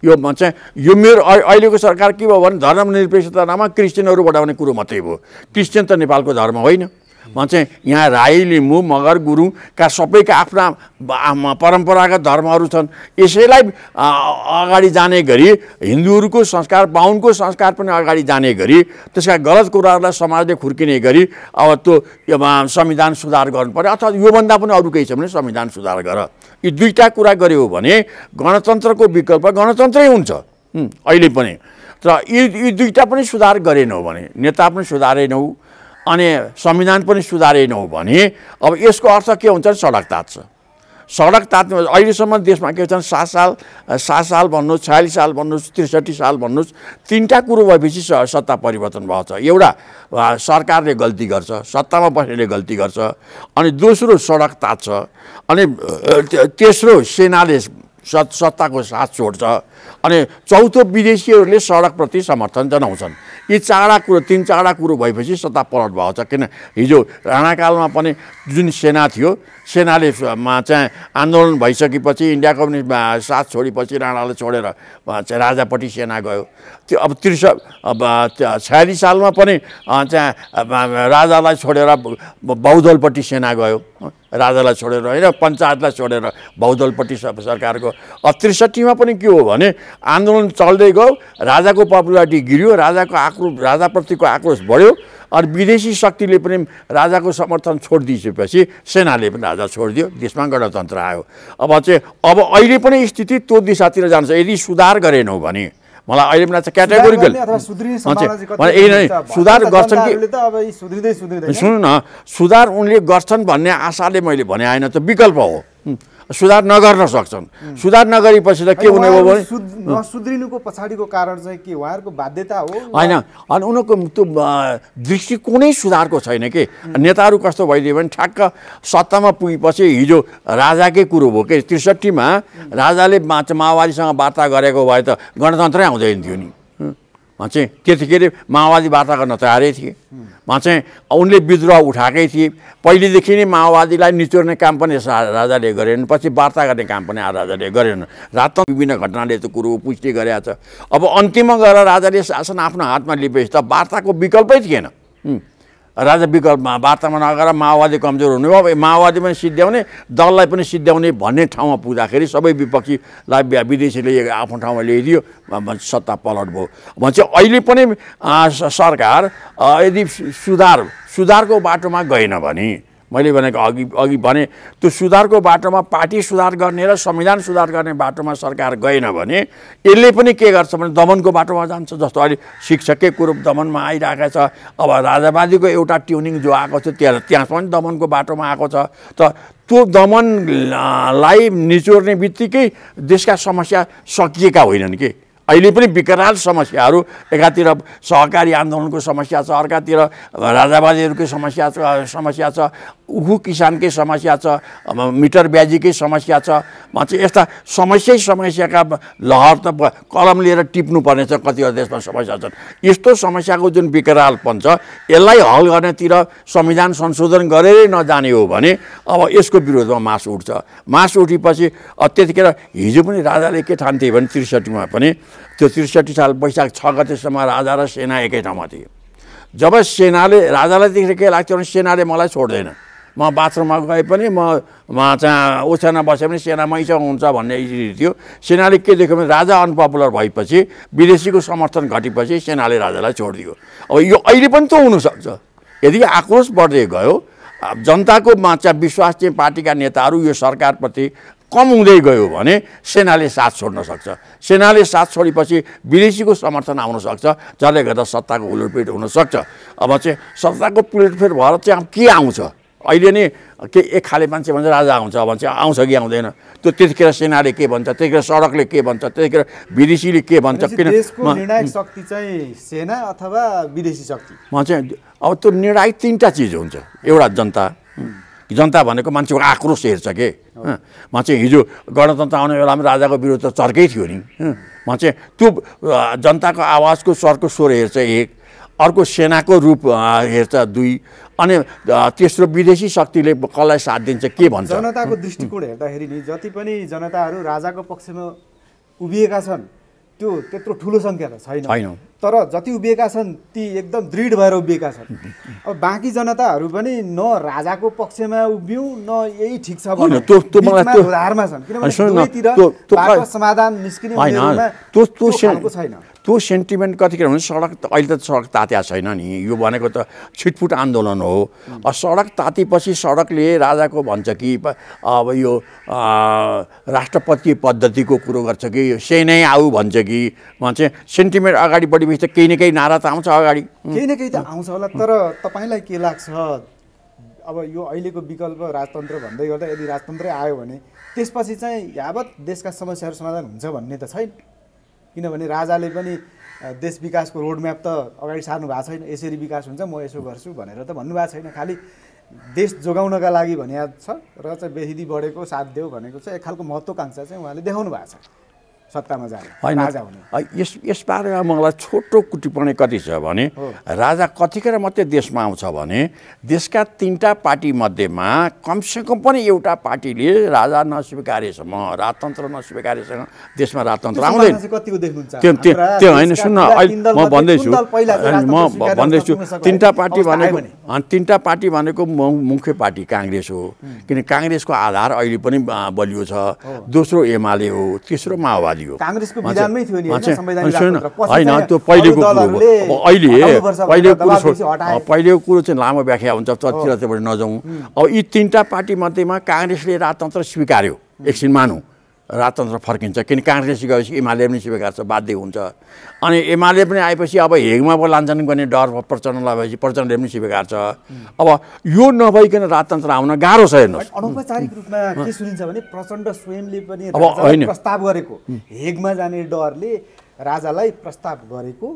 यो चाहिँ यो मेरो अहिलेको सरकार के भयो भने धर्मनिरपेक्षता नाममा क्रिस्चियनहरू बढाउने कुरो मात्रै भयो। क्रिस्चियन त नेपालको धर्म होइन। चाहिँ यहाँ राई, लिम्बू, मगर, गुरुङका सबैका आफ्ना परम्परागत धर्महरू छन्। यसैलाई अगाडि जाने गरी हिन्दूहरूको संस्कार, बाहुनको संस्कार पनि अगाडि जाने गरी त्यसका गलत कुराहरूलाई समाजले खुर्किने गरी अब त्यो संविधान सुधार गर्नु पर्यो, अथवा योभन्दा पनि अरू केही छ भने संविधान सुधार गर। यी 2टा कुरा गर्यो भने गणतन्त्रको विकल्प गणतन्त्रै हुन्छ अहिले पनि। तर यी 2टा पनि सुधार गरेनौ भने, नेता पनि सुधारेनौ अनि संविधान पनि सुधारेनौ भने अब यसको अर्थ के हुन्छ? सडक तात्छ। सडक तात्नु अहिलेसम्म देशमा के छन् 7 साल भन्नुहोस्, 46 साल भन्नुहोस्, 63 साल भन्नुहोस्, 3टा कुरो भएपछि सत्ता परिवर्तन भएको छ। एउटा सरकारले गल्ती गर्छ, सत्तामा बस्नेले गल्ती गर्छ, अनि दोस्रो सडक तात्छ, अनि तेस्रो सेनाले सत्ताको साथ छोड्छ, अनि चौथो विदेशीहरूले सडकप्रति समर्थन जनाउँछन्। यी 3 कुरो भएपछि सत्ता पलट भएको छ। किन हिजो राणाकालमा पनि जुन सेना थियो, सेनाले चाहिँ आन्दोलन भइसकेपछि इन्डिया कम्युनिस्ट साथ छोडेपछि राणाले छोडेर चाहिँ राजापट्टि सेना गयो। त्यो अब 46 सालमा पनि चाहिँ राजालाई छोडेर बहुदलपट्टि सेना गयो, राजालाई छोडेर होइन, पञ्चायतलाई छोडेर बहुदलपट्टि सरकार गयो। 63मा पनि के हो भने आन्दोलन चल्दै गयो, राजाको पपुलारिटी गिर्यो, राजाप्रतिको आक्रोश बढ्यो, अनि विदेशी शक्तिले पनि राजाको समर्थन छोडिदिएपछि सेनाले पनि राजा छोडिदियो, देशमा गणतन्त्र आयो। अब अहिले पनि स्थिति त्यो दिशातिर जान्छ। यदि सुधार गरेनौ भने मलाई अहिले पनि लाग्छ क्याटेगोरिकल सुधार गर्छन् कि सुन्नु न सुधार उनले गर्छन् भन्ने आशाले मैले भने होइन त विकल्प हो सुधार नगर्न सक्छन् सुधार नगरेपछि त के हुने हो भने
नसुध्रिनुको पछाडिको कारण चाहिँ के उहाँहरूको बाध्यता हो
होइन अनि उनीहरूको त्यो दृष्टिकोणै सुधारको छैन के नेताहरू कस्तो भइदियो भने ठ्याक्क सत्तामा पुगेपछि हिजो राजाकै कुरो भयो के ६३मा राजाले माओवादीसँग वार्ता गरेको भए त गणतन्त्रै आउँदैन थियो नि चाहिँ त्यतिखेर माओवादी वार्ता गर्न तयारै थिए चाहिँ उनले विद्रोह उठाएकै थिए पहिलेदेखि नै माओवादीलाई निचोर्ने काम पनि राजाले गरेन पछि वार्ता गर्ने काम पनि राजाले गरेन रात विभिन्न घटनाले त्यो कुरो पुष्टि गरेको छ अब अन्तिममा गएर राजाले शासन आफ्नो हातमा लिएपछि त वार्ताको विकल्पै थिएन राजा विकल्पमा वार्तामा नगएर माओवादी कमजोर हुने भयो माओवादी पनि सिद्ध्याउने दललाई पनि सिद्ध्याउने भन्ने ठाउँमा पुग्दाखेरि सबै विपक्षीलाई विदेशीले आफ्नो ठाउँमा ल्याइदियो सत्ता पलट भयो भन्छ अहिले पनि सरकार यदि सुधारको बाटोमा गएन भने मैले भनेको अघि भने त्यो सुधारको बाटोमा पार्टी सुधार गर्ने र संविधान सुधार गर्ने बाटोमा सरकार गएन भने यसले पनि के गर्छ भने दमनको बाटोमा जान्छ जस्तो अहिले शिक्षककै कुरो दमनमा आइरहेको छ अब राजावादीको एउटा ट्युनिङ जो आएको छ त्यहाँ पनि दमनको बाटोमा आएको छ त त्यो दमनलाई निचोर्ने बित्तिकै देशका समस्या सकिएका होइनन् के अहिले पनि विकराल समस्याहरू एकातिर सहकारी आन्दोलनको समस्या छ अर्कातिर राजावादीहरूकै समस्या छ उखु किसानकै समस्या छ मिटर ब्याजीकै समस्या छ चाहिँ यस्ता समस्याका लहर त कलम लिएर टिप्नुपर्ने छ कतिवटा देशमा समस्या छन् यस्तो समस्याको जुन विकरालपन छ यसलाई हल गर्नेतिर संविधान संशोधन गरेरै नजाने हो भने अब यसको विरोधमा मास उठ्छ मास उठेपछि त्यतिखेर हिजो पनि राजाले के ठान्थे भने ६३मा पनि त्यो ६३ साल वैशाख ६ गतेसम्म राजा र सेना एकै ठाउँमा थियो जब सेनाले राजालाई देखेर के लाग्थ्यो भने सेनाले मलाई छोड्दैन म बाथरुममा गए पनि म चाहिँ ओछ्यानमा बसे पनि सेना मैसँग हुन्छ भन्ने स्थिति थियो सेनाले के देख्यो भने राजा अनपपुलर भएपछि विदेशीको समर्थन घटेपछि सेनाले राजालाई छोडिदियो अब यो अहिले पनि त हुनसक्छ यदि आक्रोश बढ्दै गयो जनताको चाहिँ विश्वास चाहिँ पार्टीका नेताहरू यो सरकारप्रति कम हुँदै गयो भने सेनाले साथ छोड्न सक्छ सेनाले साथ छोडेपछि विदेशीको समर्थन आउन सक्छ जसले गर्दा सत्ताको उलटफेर हुन सक्छ अब चाहिँ सत्ताको उलटफेर भएर चाहिँ के आउँछ अहिले नै के एक खाले मान्छे भन्छ राजा आउँछ भन्छ आउँछ कि आउँदैन त्यो त्यतिखेर सेनाले के भन्छ त्यतिखेर सडकले के भन्छ त्यतिखेर विदेशीले के भन्छ किन
देशको निर्णायक शक्ति चाहिँ सेना अथवा विदेशी शक्ति
म चाहिँ अब त्यो निर्णायक तीनटा चिज हुन्छ एउटा जनता भनेको मान्छेको आक्रोश हेर्छ के म चाहिँ हिजो गणतन्त्र आउने बेलामा राजाको विरोध त चर्कै थियो नि म चाहिँ त्यो जनताको आवाजको स्वरको स्वर हेर्छ एक अर्को सेनाको रूप हेर्छ दुई अनि तेस्रो विदेशी शक्तिले कसलाई साथ दिन्छ के भन्छ
जनताको दृष्टिकोण हेर्दाखेरि नि जति पनि जनताहरू राजाको पक्षमा उभिएका छन् त्यो त्यत्रो ठुलो सङ्ख्या त छैन तर जति उभिएका छन् ती एकदम दृढ भएर उभिएका छन् अब बाँकी जनताहरू पनि न राजाको पक्षमा उभियौँ न यही ठिक छ भने उधारमा छन् किनभने समाधान निस्किने छैन
त्यो सेन्टिमेन्ट कतिखेर हुन्छ सडक अहिले त सडक तात्या छैन नि यो भनेको त छिटफुट आन्दोलन हो सडक तातेपछि सडकले राजाको भन्छ कि अब यो राष्ट्रपति पद्धतिको कुरो गर्छ कि सेनै आऊ भन्छ कि चाहिँ सेन्टिमेन्ट अगाडि बढेपछि त केही न केही नारा त आउँछ अगाडि
केही न केही त आउँछ होला तर तपाईँलाई के लाग्छ अब यो अहिलेको विकल्प राजतन्त्र भन्दै गर्दा यदि राजतन्त्रै आयो भने त्यसपछि चाहिँ यावत देशका समस्याहरू समाधान हुन्छ भन्ने त छैन किनभने राजाले पनि देश विकासको रोडम्याप त अगाडि सार्नु भएको छैन यसरी विकास हुन्छ म यसो गर्छु भनेर त भन्नुभएको छैन खालि देश जोगाउनका लागि भने छ र चाहिँ बेसिदी बढेको साथ देऊ भनेको चाहिँ एक खालको महत्त्वकांक्षा चाहिँ उहाँले देखाउनु भएको छ सत्तामा जाने राजा हुने
यसबारेमा मलाई छोटो टिप्पणी कति छ भने राजा कतिखेर मात्रै देशमा आउँछ भने देशका तीनटा पार्टी मध्येमा कमसेकम पनि एउटा पार्टीले राजा नस्वीकारेसम्म राजतन्त्र नस्वीकारेसँग देशमा राजतन्त्र आउँदैन त्यो होइन सुन्न म भन्दैछु तीनटा पार्टी भनेको मुख्य पार्टी काङ्ग्रेस हो किन काङ्ग्रेसको आधार अहिले पनि बलियो छ दोस्रो एमाले हो तेस्रो माओवादी
कांग्रेसको विधानमै थियो नि
हैन त्यो पहिलेको कुरो हो पहिलेको कुरो चाहिँ लामो व्याख्या हुन्छ त्यतिखेर नजाउँ अब यी तीनटा पार्टी मध्येमा कांग्रेसले राजतन्त्र स्वीकार्यो एकछिन मानौँ राजतन्त्र फर्किन्छ, किन काङ्ग्रेस गएपछि एमाले पनि स्वीकार छ, बाध्य हुन्छ। अनि एमाले पनि आएपछि अब हेगमा पो लान्छन् भन्ने डर प्रचण्डलाई भएपछि प्रचण्डले पनि स्वीकार छ। अब यो नभइकन राजतन्त्र आउन गाह्रो छ। हेर्नुहोस्,
अनौपचारिक रूपमा के सुनिन्छ भने प्रचण्ड स्वयंले पनि
अब होइन
प्रस्ताव गरेको, हेगमा जाने डरले राजालाई प्रस्ताव गरेको,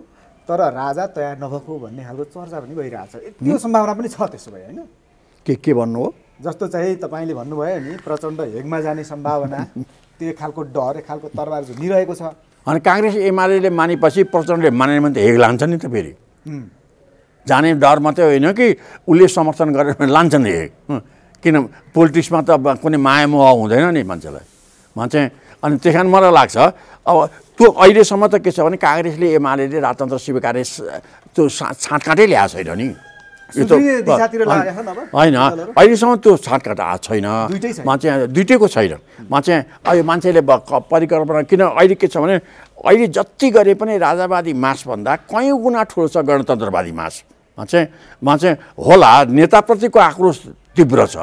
तर राजा तयार नभएको भन्ने खालको चर्चा पनि भइरहेछ। त्यो सम्भावना पनि छ त्यसो भए, होइन?
के भन्नु हो?
जस्तो चाहिँ तपाईँले भन्नुभयो नि, प्रचण्ड हेगमा जाने सम्भावना, त्यो एक खालको डर, एक खालको तरबार झुलिरहेको छ।
अनि काङ्ग्रेस एमाले मानेपछि प्रचण्डले माने भने त हेग लान्छ नि त। फेरि जाने डर मात्रै होइन कि उसले समर्थन गरेर लान्छ नि हेग। किन पोलिटिक्समा त कुनै माया मोह हुँदैन नि मान्छेलाई। अनि त्यस कारण मलाई लाग्छ अब त्यो अहिलेसम्म त के छ भने काङ्ग्रेसले एमाले राजतन्त्र स्वीकार त्यो छाँटकाँटै ल्याएको छैन नि। यो त होइन, अहिलेसम्म त्यो छाँटकाँट आएको छैन। दुइटैको छैन। अहिले मान्छेले परिकल्पना, किन अहिले के छ भने अहिले जति गरे पनि राजावादी मासभन्दा कयौँ गुणा ठुलो छ गणतन्त्रवादी मास। होला नेताप्रतिको आक्रोश तीव्र छ,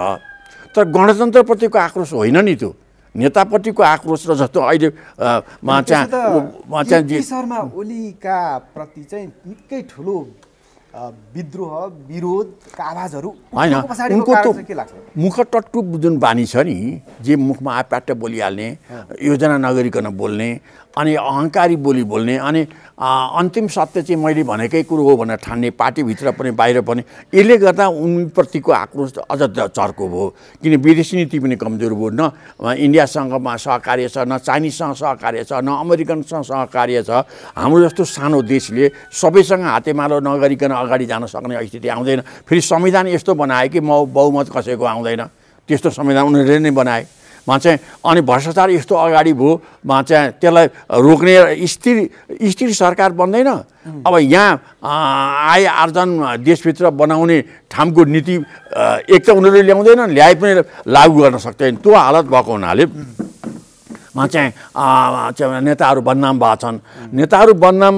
तर गणतन्त्रप्रतिको आक्रोश होइन नि। त्यो नेतापट्टिको आक्रोश र जस्तो अहिले
शर्मा ओलीका प्रति चाहिँ निकै ठुलो विद्रोह विरोधका आवाजहरू
होइन। उनको त मुखटट्टु जुन बानी छ नि, जे मुखमा आप्याट्ट बोलिहाल्ने, योजना नगरिकन बोल्ने, अनि अहङ्कारी बोली बोल्ने, अनि अन्तिम सत्य चाहिँ मैले भनेकै कुरो हो भनेर ठान्ने, पार्टीभित्र पनि बाहिर पनि, यसले गर्दा उनीप्रतिको आक्रोश अझ चर्को भयो। किन विदेशी नीति पनि कमजोर भयो। न इन्डियासँगमा सहकार्य छ, न चाइनिजसँग सहकार्य छ, न अमेरिकनसँग सहकार्य छ। हाम्रो जस्तो सानो देशले सबैसँग हातेमालो नगरिकन अगाडि जान सक्ने स्थिति आउँदैन। फेरि संविधान यस्तो बनाए कि बहुमत कसैको आउँदैन, त्यस्तो संविधान उनीहरूले नै बनाए। अनि भ्रष्टाचार यस्तो अगाडि भयो, त्यसलाई रोक्ने स्थिर सरकार बन्दैन। अब यहाँ आय आर्जन देशभित्र बनाउने ठाउँको नीति एक त उनीहरूले ल्याउँदैन, ल्याए पनि लागू गर्न सक्दैन। त्यो हालत भएको हुनाले नेताहरू बदनाम भएको छन्। नेताहरू बदनाम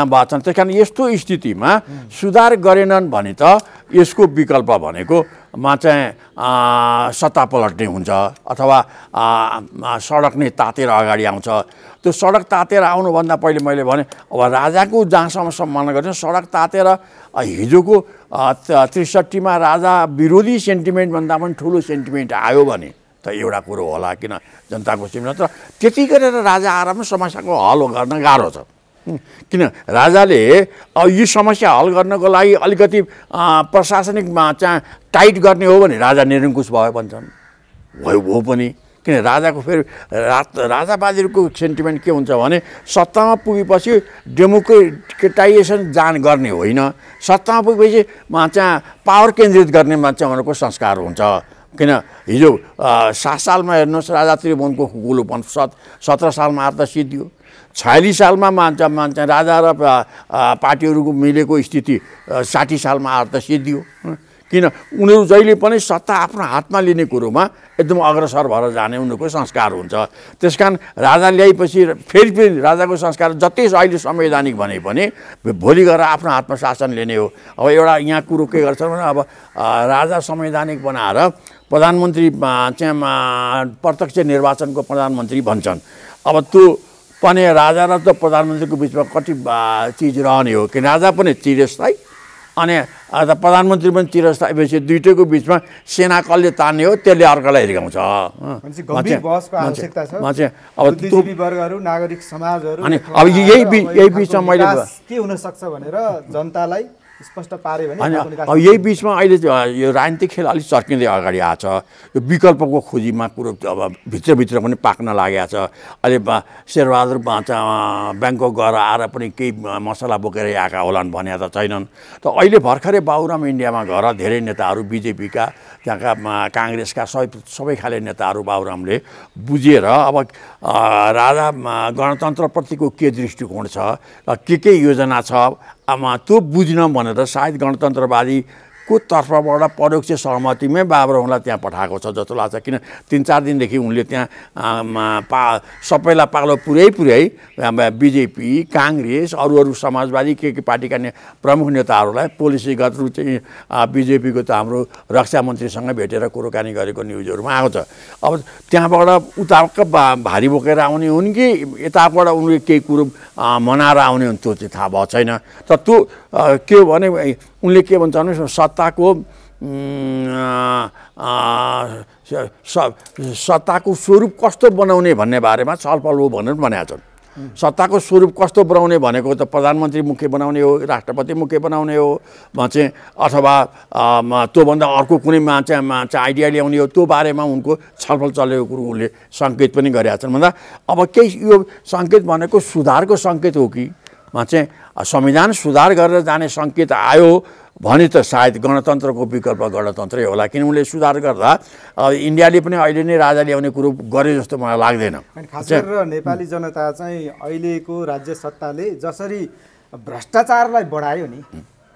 भएको छन्। त्यस कारण यस्तो स्थितिमा सुधार गरेनन् भने त यसको विकल्प भनेको सत्ता पलट्ने हुन्छ, अथवा सडक नै तातेर अगाडि आउँछ। त्यो सडक तातेर आउनुभन्दा पहिले मैले भने अब राजाको जहाँसम्म सम्मान गर्छ, सडक तातेर हिजोको ६३मा राजा विरोधी सेन्टिमेन्टभन्दा पनि ठुलो सेन्टिमेन्ट आयो भने त एउटा कुरो होला, किन जनताको सिमना। तर त्यति गरेर राजा आएर पनि समस्याको हल गर्न गाह्रो छ। किन राजाले यो समस्या हल गर्नको लागि अलिकति प्रशासनिकमा चाहिँ टाइट गर्ने हो भने राजा निरङ्कुश भयो भन्छन्। हो पनि, किन राजाको फेरि राजावादीहरूको सेन्टिमेन्ट के हुन्छ भने सत्तामा पुगेपछि डेमोक्रेटाइजेसन गर्ने होइन, सत्तामा पुगेपछि चाहिँ पावर केन्द्रित गर्ने उनीहरूको संस्कार हुन्छ। किन हिजो 7 सालमा हेर्नुहोस् राजा त्रिभुवनको खुकुलोपन 17 सालमा आएर त सिद्धियो। 46 सालमा राजा र पार्टीहरूको मिलेको स्थिति 60 सालमा आएर त सिद्धियो। किन उनीहरू जहिले पनि सत्ता आफ्नो हातमा लिने कुरोमा एकदम अग्रसर भएर जाने उनीहरूको संस्कार हुन्छ। त्यस कारण राजा ल्याएपछि फेरि राजाको संस्कार जति अहिले संवैधानिक भने पनि भोलि गएर आफ्नो हातमा शासन लिने हो। अब एउटा यहाँ कुरो के गर्छ भने अब राजा संवैधानिक बनाएर प्रधानमन्त्री चाहिँ प्रत्यक्ष निर्वाचनको प्रधानमन्त्री भन्छन्। अब त्यो पनि राजा र त प्रधानमन्त्रीको बिचमा कति चिज रहने हो कि राजा पनि चिरस्थायी अनि प्रधानमन्त्री पनि चिरस्थायी भएपछि दुइटैको बिचमा सेना कसले तान्ने हो त्यसले अर्कालाई हिर्काउँछ।
अब वर्गहरू नागरिक समाजहरू
अनि अब यही बिचमा मैले
के हुन सक्छ भनेर जनतालाई स्पष्ट पारे भने
अब यही बिचमा अहिले यो राजनीतिक खेल अलिक चर्किँदै अगाडि आएको छ। यो विकल्पको खोजीमा कुरो अब भित्रभित्र पनि पाक्न लागेको छ। अहिले शेरबहादुर ब्याङ्कक गएर आएर पनि केही मसला बोकेर आएका होलान् भने त छैनन्। त अहिले भर्खरै बाबुराम इन्डियामा गएर धेरै नेताहरू बिजेपीका त्यहाँका काङ्ग्रेसका सबै खाले नेताहरू बाबुरामले बुझेर अब राजा गणतन्त्रप्रतिको के दृष्टिकोण छ, के योजना छ, त्यो बुझ्न भनेर सायद गणतन्त्रवादी को तर्फबाट परोक्ष सहमतिमै बाबुरामलाई त्यहाँ पठाएको छ जस्तो लाग्छ। किन 3-4 दिनदेखि उनले त्यहाँ सबैलाई पालो पुर्याइ बिजेपी, काङ्ग्रेस, अरू समाजवादी के पार्टीका प्रमुख नेताहरूलाई पोलिसीगत रूप चाहिँ बिजेपीको त हाम्रो रक्षा मन्त्रीसँग भेटेर कुराकानी गरेको न्युजहरूमा आएको छ। अब त्यहाँबाट उताका भारी बोकेर आउने हुन् कि यताबाट उनले केही कुरो मनाएर आउने हुन् त्यो चाहिँ थाहा भएको छैन। तर त्यो के हो भने उनले के भन्छ भने सत्ताको स्वरूप कस्तो बनाउने भन्ने बारेमा छलफल हो भनेर भनेका छन्। सत्ताको स्वरूप कस्तो बनाउने भनेको त प्रधानमन्त्री मुख्य बनाउने हो, राष्ट्रपति मुख्य बनाउने हो चाहिँ अथवा त्योभन्दा अर्को कुनै मान्छे आइडिया ल्याउने हो, त्यो बारेमा उनको छलफल चलेको कुरो उनले सङ्केत पनि गरेका छन्। भन्दा अब केही यो सङ्केत भनेको सुधारको सङ्केत हो कि चाहिँ संविधान सुधार गरेर जाने सङ्केत आयो भने त सायद गणतन्त्रको विकल्प गणतन्त्रै होला। किन उनले सुधार गर्दा इन्डियाले पनि अहिले नै राजा ल्याउने कुरो गरे जस्तो मलाई लाग्दैन।
खास गरेर नेपाली जनता चाहिँ अहिलेको राज्य सत्ताले जसरी भ्रष्टाचारलाई बढायो नि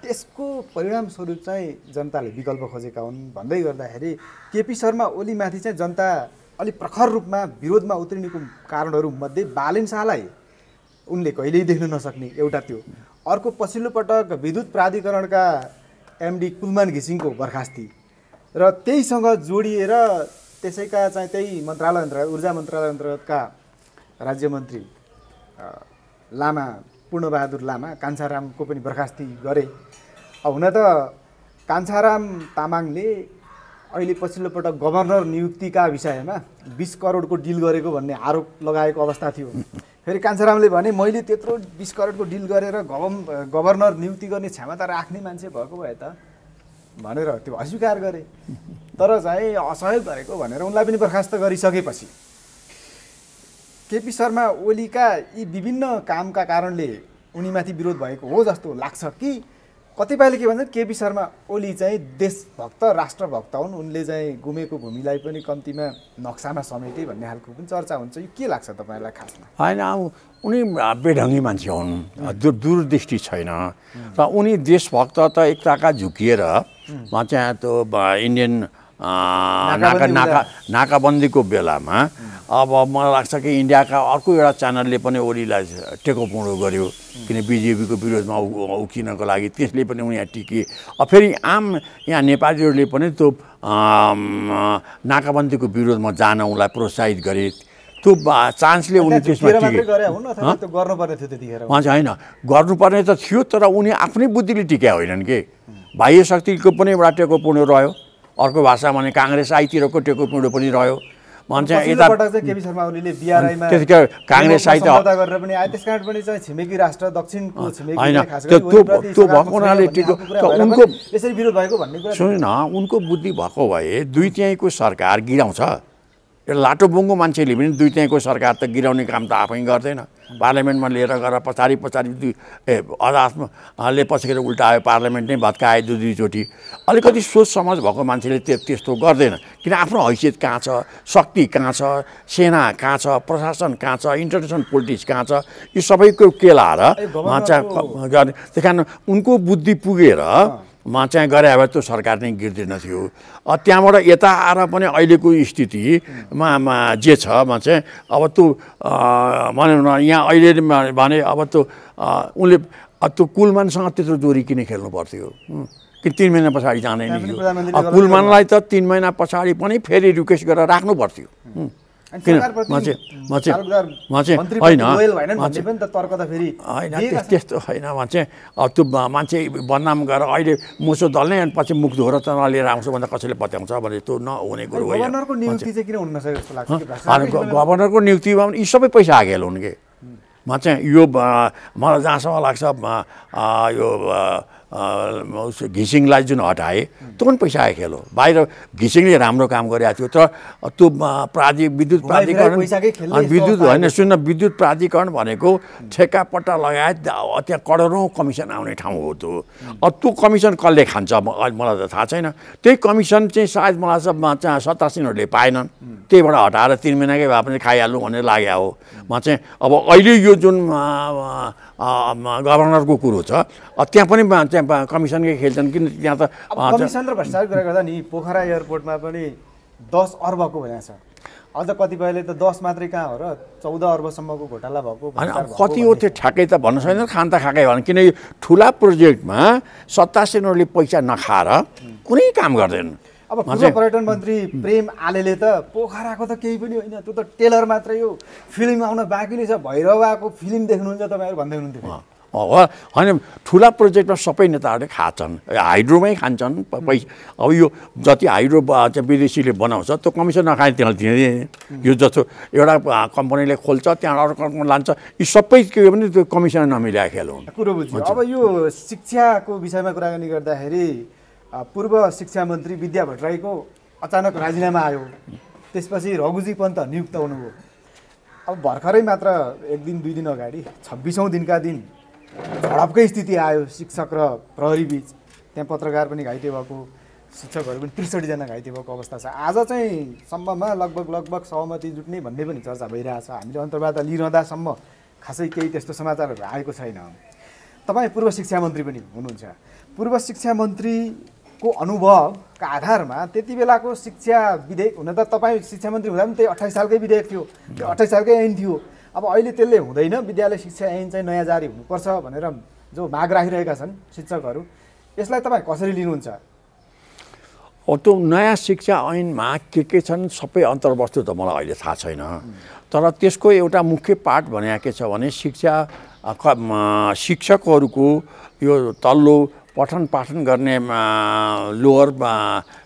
त्यसको परिणामस्वरूप चाहिँ जनताले विकल्प खोजेका हुन् भन्दै गर्दाखेरि केपी शर्मा ओलीमाथि चाहिँ जनता अलिक प्रखर रूपमा विरोधमा उत्रिनुको कारणहरू मध्ये बालेन शाहलाई उनले कहिल्यै देख्न नसक्ने एउटा त्यो, अर्को पछिल्लो पटक विद्युत प्राधिकरणका एमडी कुलमान घिसिङको बर्खास्ती र त्यहीसँग जोडिएर त्यसैका चाहिँ त्यही मन्त्रालय अन्तर्गत ऊर्जा मन्त्रालय अन्तर्गतका राज्यमन्त्री लामा पूर्णबहादुर लामा कान्छारामको पनि बर्खास्ती गरे। अब हुन त कान्छाराम तामाङले अहिले पछिल्लो पटक गभर्नर नियुक्तिका विषयमा 20 करोडको डिल गरेको भन्ने आरोप लगाएको अवस्था थियो। फेरि कान्छारामले भने मैले त्यत्रो 20 करोडको डिल गरेर गभर्नर नियुक्ति गर्ने क्षमता राख्ने मान्छे भएको भए त भनेर त्यो अस्वीकार गरे। तर चाहिँ असहयोग गरेको भनेर उनलाई पनि बर्खास्त गरिसकेपछि केपी शर्मा ओलीका यी विभिन्न कामका कारणले उनीमाथि विरोध भएको हो जस्तो लाग्छ कि कतिपयले के भन्छन् केपी शर्मा ओली चाहिँ देशभक्त राष्ट्रभक्त हुन्, उनले चाहिँ गुमेको भूमिलाई पनि कम्तीमा नक्सामा समेटे भन्ने खालको पनि चर्चा हुन्छ। यो के लाग्छ तपाईँलाई खासमा?
होइन, उनी बेढङ्गी मान्छे हुन्, दूरदृष्टि छैन र उनी देशभक्त त एकताका झुकिएर चाहिँ त्यो इन्डियन नाकाबन्दीको बेलामा अब मलाई लाग्छ कि इन्डियाका अर्को एउटा च्यानलले पनि ओलीलाई टेकोपुँडो गर्यो किन बिजेपीको विरोधमा उकिनको लागि, त्यसले पनि उनी यहाँ टिके। फेरि आम यहाँ नेपालीहरूले पनि त्यो नाकाबन्दीको विरोधमा जान उनलाई प्रोत्साहित गरे। त्यो चान्सले उनी त्यसमा टिके। उहाँ चाहिँ होइन गर्नुपर्ने त थियो, तर उनी आफ्नै बुद्धिले टिके होइनन् कि बाह्य शक्तिको पनि एउटा टेकोपुँडो रह्यो। अर्को भाषा भने काङ्ग्रेस आइतिरको टेकोपुँडो पनि रह्यो। भन्छ यता त्यतिखेर काङ्ग्रेस आइ होइन त्यो भएको हुनाले टिको उनको सुन न, उनको बुद्धि भएको भए दुई तिहाईको सरकार गिराउँछ। एउटा लाटोबुङ्गो मान्छेले पनि दुई तिहाईको सरकार त गिराउने काम त आफै गर्दैन। पार्लियामेन्टमा लिएर गएर पछाडि अदालतले पछिखेर उल्टायो, पार्लियामेन्ट नै भत्काए दुईचोटि। अलिकति सोच समझ भएको मान्छेले त्यस्तो गर्दैन। किन आफ्नो हैसियत कहाँ छ, शक्ति कहाँ छ, सेना कहाँ छ, प्रशासन कहाँ छ, इन्टरनेसनल पोलिटिक्स कहाँ छ, यो सबैको केलाएर गर्ने। त्यही कारण उनको बुद्धि पुगेर चाहिँ गरे भए त्यो सरकार नै गिर्दैन थियो। त्यहाँबाट यता आएर पनि अहिलेको स्थितिमा जे छ चाहिँ अब त्यो भनौँ न यहाँ अहिले भने अब त्यो उनले त्यो कुलमानसँग त्यत्रो जोरी किन खेल्नु पर्थ्यो कि 3 महिना पछाडि जाँदैन थियो। कुलमानलाई त 3 महिना पछाडि पनि फेरि रिक्वेस्ट गरेर राख्नु पर्थ्यो। किन होइन त्यस्तो होइन चाहिँ त्यो मान्छे बदनाम गरेर अहिले मुसो दल्ने अनि पछि मुख धोएर त नलिएर आउँछ भन्दा कसैले पत्याउँछ भने त्यो नहुने कुरो होइन। गभर्नरको नियुक्तिमा पनि यी सबै पैसा आगेल हुन् कि चाहिँ यो मलाई जहाँसम्म लाग्छ यो घिसिङलाई जुन हटाए त्यो पनि पैसा आएको खेल हो। बाहिर घिसिङले राम्रो काम गरेको थियो, तर त्यो विद्युत प्राधिकरण होइन सुन्न, विद्युत प्राधिकरण भनेको ठेक्कापट्टा लगायत त्यहाँ करोडौँ कमिसन आउने ठाउँ हो। त्यो कमिसन कसले खान्छ मलाई त थाहा छैन। त्यही कमिसन चाहिँ सायद मलाई चाहिँ सत्तासीनहरूले पाएनन्, त्यहीबाट हटाएर 3 महिनाकै भए पनि खाइहाल्नु भनेर लाग्यो हो। चाहिँ अब अहिले यो जुन गभर्नरको कुरो छ। त्यहाँ पनि त्यहाँ कमिसनकै खेल्छन् किन त्यहाँ त
कमिसन र भ्रष्टाचार कुरा गर्दा नि पोखरा एयरपोर्टमा पनि 10 अर्बको भनेको छ। अझ कतिपयले त 10 मात्रै कहाँ हो र 14 अर्बसम्मको घोटाला भएको
कति हो त्यो ठ्याक्कै त भन्न सक्दैन, खान त खाएकै भन। किन यो ठुला प्रोजेक्टमा सत्तासीनहरूले पैसा नखाएर कुनै काम गर्दैन।
अब पूर्व पर्यटन मन्त्री प्रेम आलेले त पोखराको त केही पनि होइन, त्यो त टेलर मात्रै हो, फिल्म आउन बाँकी नै छ, भैरवाको फिल्म देख्नुहुन्छ तपाईँहरू भन्दै हुनुहुन्थ्यो।
होइन ठुला प्रोजेक्टमा सबै नेताहरूले खान्छन्, हाइड्रोमै खान्छन् पैसा। अब यो जति हाइड्रो चाहिँ विदेशीले बनाउँछ त्यो कमिसन नखाए त्यसलाई दिँदैन। यो जस्तो एउटा कम्पनीले खोल्छ त्यहाँ अरू कम्पनी लान्छ, यी सबै के भने त्यो कमिसन नमिलाएको खेल हो।
कुरो बुझ्यो। अब यो शिक्षाको विषयमा कुराकानी गर्दाखेरि पूर्व शिक्षा मन्त्री विद्या भट्टराईको अचानक राजीनामा आयो, त्यसपछि रघुजी पन्त नियुक्त हुनुभयो। अब भर्खरै मात्र 1 दिन 2 दिन अगाडि 26औं दिनका दिन झडपकै स्थिति आयो शिक्षक र प्रहरी बीच। त्यहाँ पत्रकार पनि घाइते भएको, शिक्षकहरू पनि 63 जना घाइते भएको अवस्था छ। आज चाहिँ सम्ममा लगभग सहमति जुट्ने भन्ने पनि चर्चा भइरहेछ। हामीले अन्तर्वार्ता लिइरहँदासम्म खासै केही त्यस्तो समाचारहरू आएको छैन। तपाईँ पूर्व शिक्षा मन्त्री पनि हुनुहुन्छ, पूर्व शिक्षा मन्त्रीको अनुभवका आधारमा त्यति बेलाको शिक्षा विधेयक, हुन त तपाईँ शिक्षा मन्त्री हुँदा पनि त्यही 28 सालकै विधेयक थियो, त्यो 28 सालकै ऐन थियो। अब अहिले त्यसले हुँदैन, विद्यालय शिक्षा ऐन चाहिँ नयाँ जारी हुनुपर्छ भनेर जो माग राखिरहेका छन् शिक्षकहरू, यसलाई तपाईँ कसरी लिनुहुन्छ?
त्यो नयाँ शिक्षा ऐनमा के छन् सबै अन्तर्वस्तु त मलाई अहिले थाहा छैन, तर त्यसको एउटा मुख्य पाठ भनेको के छ भने शिक्षकहरूको यो तल्लो पठन पाठन गर्ने लोअर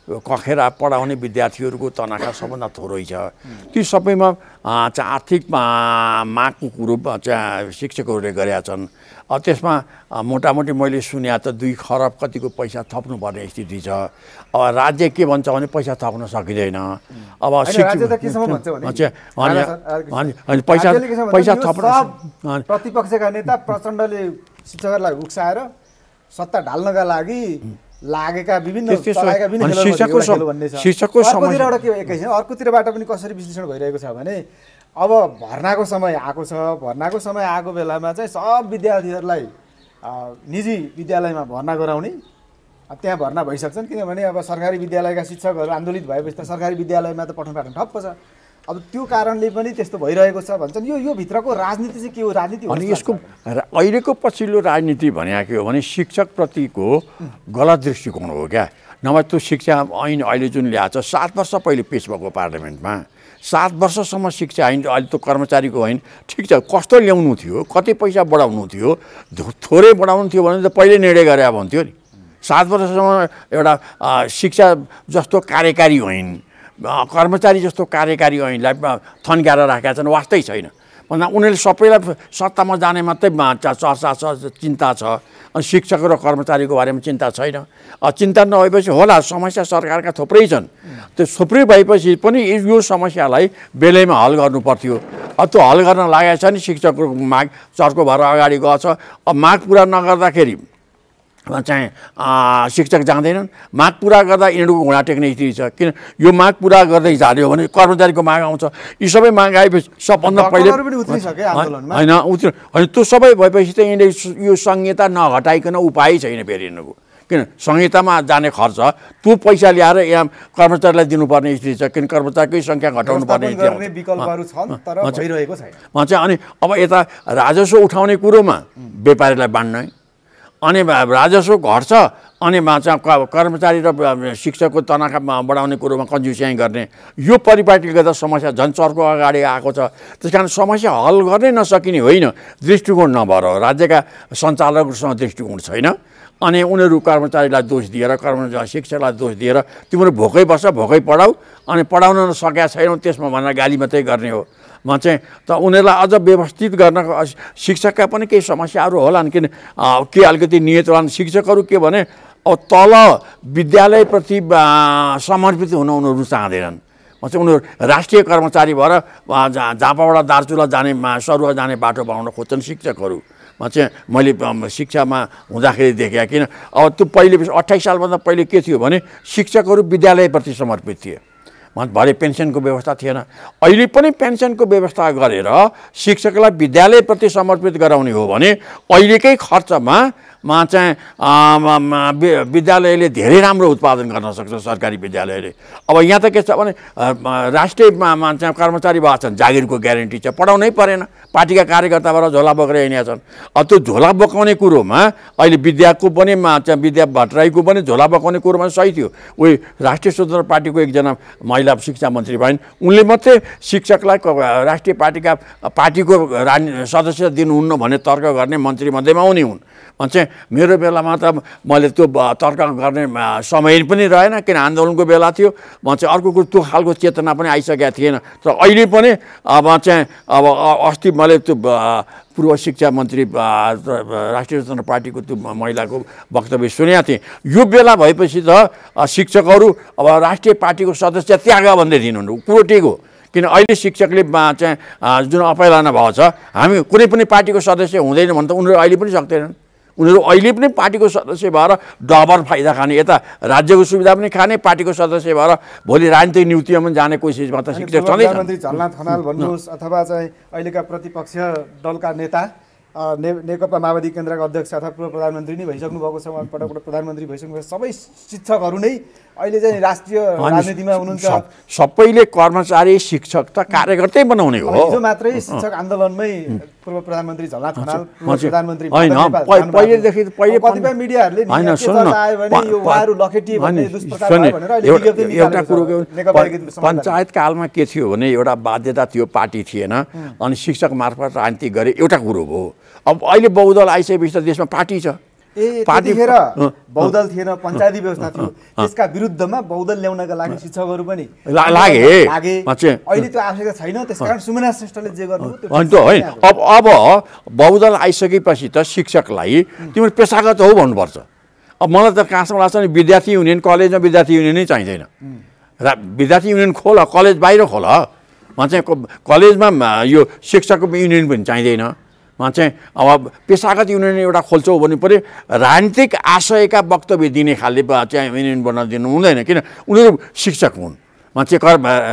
कखेरा पढाउने विद्यार्थीहरूको तनखा सबभन्दा थोरै छ। ती सबैमा चाहिँ आर्थिक मागको कुरो चाहिँ शिक्षकहरूले गरेका छन्। त्यसमा मोटामोटी मैले सुने त 2 खरब कतिको पैसा थप्नुपर्ने स्थिति छ। अब राज्य के भन्छ भने पैसा थप्न सकिँदैन। अब पैसा थप्न
प्रतिपक्षका नेता प्रचण्डले शिक्षकहरूलाई उक्साएर सत्ता ढाल्नका लागि लागेका विभिन्न
शिक्षकको
अर्कोतिरबाट के एकैछिन अर्कोतिरबाट पनि कसरी विश्लेषण भइरहेको छ भने अब भर्नाको समय आएको छ। भर्नाको समय आएको बेलामा चाहिँ सब विद्यार्थीहरूलाई निजी विद्यालयमा भर्ना गराउने, त्यहाँ भर्ना भइसक्छन्। किनभने अब सरकारी विद्यालयका शिक्षकहरू आन्दोलित भएपछि त सरकारी विद्यालयमा त पठन पाठन ठप्प छ। अब त्यो कारणले पनि त्यस्तो भइरहेको छ भन्छन्। यो भित्रको राजनीति चाहिँ के हो? राजनीति
अनि यसको अहिलेको पछिल्लो राजनीति भनेको के हो भने शिक्षकप्रतिको गलत दृष्टिकोण हो क्या। नभए त्यो शिक्षा ऐन अहिले जुन ल्याएको छ 7 वर्ष पहिले पेश भएको पार्लियामेन्टमा, 7 वर्षसम्म शिक्षा ऐन अहिले त्यो कर्मचारीको ऐन ठिक छ, कस्तो ल्याउनु थियो, कति पैसा बढाउनु थियो, थोरै बढाउनु थियो भने त पहिले निर्णय गरे भन्थ्यो नि। 7 वर्षसम्म एउटा शिक्षा जस्तो कार्यकारी ऐन, कर्मचारी जस्तो कार्यकारी ऐनलाई थन्क्याएर राखेका छन्, वास्तै छैन। भन्दा उनीहरूले सबैलाई सत्तामा जाने मात्रै चर्चा छ, चिन्ता छ, अनि शिक्षक र कर्मचारीको बारेमा चिन्ता छैन। चिन्ता नभएपछि होला समस्या सरकारका थुप्रै छन्, त्यो थुप्रै भएपछि पनि यो समस्यालाई बेलैमा हल गर्नु पर्थ्यो। त्यो हल गर्न लागेको छ नि शिक्षकको माग चर्को भएर अगाडि गएको छ। अब माग पुरा नगर्दाखेरि चाहिँ शिक्षक जाँदैनन्, माग पुरा गर्दा यिनीहरूको घुँडा टेक्ने स्थिति छ। किन यो माग पुरा गर्दै जान्यो भने कर्मचारीको माग आउँछ। यी सबै माग आएपछि सबभन्दा पहिले होइन त्यो सबै भएपछि त यिनीहरूले यो संहिता नघटाइकन उपाय छैन फेरि यिनीहरूको। किन संहितामा जाने खर्च त्यो पैसा ल्याएर यहाँ कर्मचारीलाई दिनुपर्ने स्थिति छ, किन कर्मचारीकै सङ्ख्या घटाउनु पर्ने अनि अब यता राजस्व उठाउने कुरोमा व्यापारीलाई बाँड्ने, अनि राजस्व घट्छ, अनि कर्मचारी र शिक्षकको तनखा बढाउने कुरोमा कन्जुस्याइ गर्ने, यो परिपाटीले गर्दा समस्या झन् चर्को अगाडि आएको छ। त्यस कारण समस्या हल गर्नै नसकिने होइन, दृष्टिकोण नभएर राज्यका सञ्चालकहरूसँग दृष्टिकोण छैन। अनि उनीहरू कर्मचारीलाई दोष दिएर शिक्षकलाई दोष दिएर तिम्रो भोकै बस्छ, भोकै पढाऊ, अनि पढाउन नसकेका छैनौ त्यसमा भनेर गाली मात्रै गर्ने हो। म चाहिँ त उनीहरूलाई अझ व्यवस्थित गर्न शिक्षकका पनि केही समस्याहरू होलान्। किन के अलिकति नियत होलान् शिक्षकहरू के भने अब तल विद्यालयप्रति समर्पित हुन उनीहरू चाहँदैनन्। म चाहिँ उनीहरू राष्ट्रिय कर्मचारी भएर झापाबाट दार्चुला जाने सरुवा जाने बाटो बनाउन खोज्छन् शिक्षकहरू। चाहिँ मैले शिक्षामा हुँदाखेरि देखेँ। किन अब त्यो पहिले 28 सालभन्दा पहिले के थियो भने शिक्षकहरू विद्यालयप्रति समर्पित थिए। भरे पेन्सनको व्यवस्था थिएन। अहिले पनि पेन्सनको व्यवस्था गरेर शिक्षकलाई विद्यालयप्रति समर्पित गराउने हो भने अहिलेकै खर्चमा चाहिँ विद्यालयले धेरै राम्रो उत्पादन गर्न सक्छ, सरकारी विद्यालयले। अब यहाँ त के छ भने राष्ट्रिय चाहिँ कर्मचारी भएको छन्, जागिरको ग्यारेन्टी छ, पढाउनै परेन, पार्टीका कार्यकर्ताबाट झोला बोकेर हिँडेका छन्। अब त्यो झोला बोकाउने कुरोमा अहिले विद्याको पनि चाहिँ विद्या भट्टराईको पनि झोला बोकाउने कुरोमा सही थियो। उही राष्ट्रिय स्वतन्त्र पार्टीको एकजना महिला शिक्षा मन्त्री भइन्, उनले मात्रै शिक्षकलाई राष्ट्रिय पार्टीको सदस्य दिनुहुन्न भन्ने तर्क गर्ने मन्त्री मध्येमा उनी हुन्। चाहिँ मेरो बेलामा त मैले त्यो तर्क गर्ने समय पनि रहेन, किन आन्दोलनको बेला थियो। चाहिँ अर्को कुरो त्यो खालको चेतना पनि आइसकेका थिएन। तर अहिले पनि चाहिँ अस्ति मैले त्यो पूर्व शिक्षा मन्त्री राष्ट्रिय स्वतन्त्र पार्टीको त्यो महिलाको वक्तव्य सुनेका थिएँ। यो बेला भएपछि त शिक्षकहरू अब राष्ट्रिय पार्टीको सदस्य त्याग भन्दै दिनुहुन्न, कुरो ठिक हो। किन अहिले शिक्षकले चाहिँ जुन अपैलाना भएको छ, हामी कुनै पनि पार्टीको सदस्य हुँदैन भने त उनीहरू अहिले पनि सक्दैनन्। उनीहरू अहिले पनि पार्टीको सदस्य भएर डबल फाइदा खाने, यता राज्यको सुविधा पनि खाने, पार्टीको सदस्य भएर भोलि राजनीतिक नियुक्तिमा पनि जाने कोसिसमा त शिक्षक छँदैछ।
प्रधानमन्त्री झलनाथ खनाल भन्नुहोस् अथवा चाहिँ अहिलेका प्रतिपक्ष दलका नेता नेकपा माओवादी केन्द्रका अध्यक्ष अथवा पूर्व प्रधानमन्त्री नै भइसक्नु भएको छ, पटक प्रधानमन्त्री भइसक्नु भएको, सबै शिक्षकहरू नै अहिले चाहिँ राष्ट्रिय राजनीतिमा हुनुहुन्छ।
सबैले कर्मचारी शिक्षक त कार्यकर्तै बनाउने हो।
हिजो मात्रै शिक्षक आन्दोलनमै पूर्व प्रधानमन्त्री झलनाथ खनाल, प्रधानमन्त्री कतिपय मिडियाहरूले
एउटा कुरो पञ्चायत कालमा के थियो भने एउटा बाध्यता थियो, पार्टी थिएन, अनि शिक्षक मार्फत राजनीति गरे, एउटा कुरो हो। अब अहिले बहुदल आइसकेपछि त देशमा पार्टी छ।
पार्टीखेर बहुदल थिएन, पञ्चायती व्यवस्था थियो, त्यसका विरुद्धमा बहुदल ल्याउनका लागि शिक्षकहरू पनि लागे। अहिले त्यो आवश्यकता छैन, त्यसकारण सुमना श्रेष्ठले जे गर्नु
होइन। अब बहुदल आइसकेपछि त शिक्षकलाई तिम्रो पेसागत हो भन्नुपर्छ। अब मलाई त कहाँसम्म लाग्छ भने विद्यार्थी युनियन, कलेजमा विद्यार्थी युनियनै चाहिँदैन। विद्यार्थी युनियन खोल, कलेज बाहिर खोल। चाहिँ कलेजमा यो शिक्षकको युनियन पनि चाहिँदैन। चाहिँ अब पेसागत युनियन एउटा खोल्छौ भने पनि राजनीतिक आशयका वक्तव्य दिने खाले चाहिँ युनियन बन्न दिनु हुँदैन, किन उनीहरू शिक्षक हुन्, चाहिँ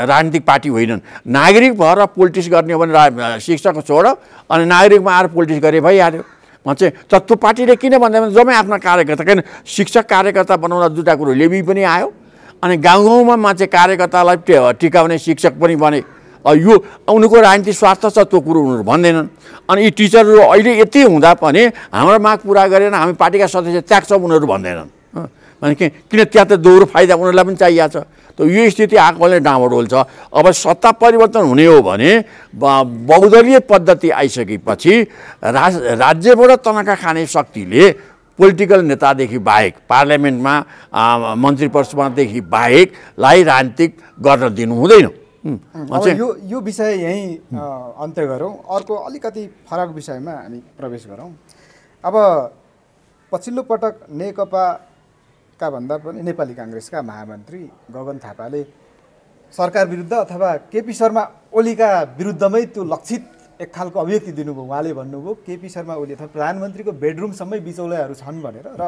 राजनीतिक पार्टी होइनन्। नागरिक भएर पोलिटिक्स गर्ने हो भने शिक्षक छोड, अनि नागरिकमा आएर पोलिटिक्स गरे भइहाल्यो। चाहिँ तर त्यो पार्टीले किन भन्दा जम्मै आफ्ना कार्यकर्ता, किन शिक्षक कार्यकर्ता बनाउँदा दुईवटा कुरो लेबी पनि आयो, अनि गाउँ गाउँमा चाहिँ कार्यकर्तालाई टिकाउने शिक्षक पनि बने। यो उनीहरूको राजनीतिक स्वार्थ छ, त्यो कुरो उनीहरू भन्दैनन्। अनि यी टिचरहरू अहिले यति हुँदा पनि हाम्रो माग पुरा गरेन, हामी पार्टीका सदस्य त्याग्छौँ उनीहरू भन्दैनन्। अनि किन त्यहाँ त दोहोरो फाइदा उनीहरूलाई पनि चाहिएको छ। त यो स्थिति आएकोले डाँडोल छ। अब सत्ता परिवर्तन हुने हो भने बहुदलीय पद्धति आइसकेपछि राज्यबाट तनखा खाने शक्तिले पोलिटिकल नेतादेखि बाहेक, पार्लियामेन्टमा मन्त्री परिषददेखि बाहेकलाई राजनीतिक गर्न दिनु हुँदैन।
यो विषय यहीँ अन्त्य गरौँ। अर्को अलिकति फरक विषयमा हामी प्रवेश गरौँ। अब पछिल्लो पटक नेकपाका भन्दा पनि नेपाली काङ्ग्रेसका महामन्त्री गगन थापाले सरकार विरुद्ध अथवा केपी शर्मा ओलीका विरुद्धमै त्यो लक्षित एक खालको अभिव्यक्ति दिनुभयो। उहाँले भन्नुभयो केपी शर्मा ओली अथवा प्रधानमन्त्रीको बेडरुमसम्मै बिचौलियाहरू छन् भनेर, र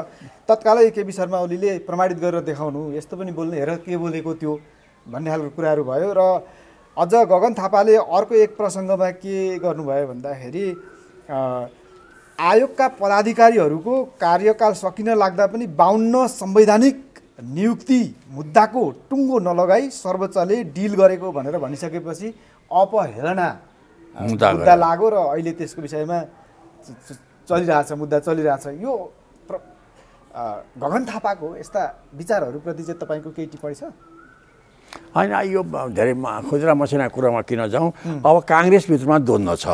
तत्कालै केपी शर्मा ओलीले प्रमाणित गरेर देखाउनु, यस्तो पनि बोल्ने, हेर के बोलेको त्यो भन्ने खालको कुराहरू भयो। र अझ गगन थापाले अर्को एक प्रसङ्गमा के गर्नुभयो भन्दाखेरि आयोगका पदाधिकारीहरूको कार्यकाल सकिन लाग्दा पनि 52 संवैधानिक नियुक्ति मुद्दाको टुङ्गो नलगाई सर्वोच्चले डिल गरेको भनेर भनिसकेपछि अपहेलना मुद्दा लाग्यो र अहिले त्यसको विषयमा चलिरहेछ, मुद्दा चलिरहेछ। यो गगन थापाको यस्ता विचारहरूप्रति चाहिँ तपाईँको केही टिप्पणी छ?
होइन, यो धेरै खुद्रा मसिना कुरामा किन जाउँ। अब काङ्ग्रेसभित्रमा द्वन्द्व छ।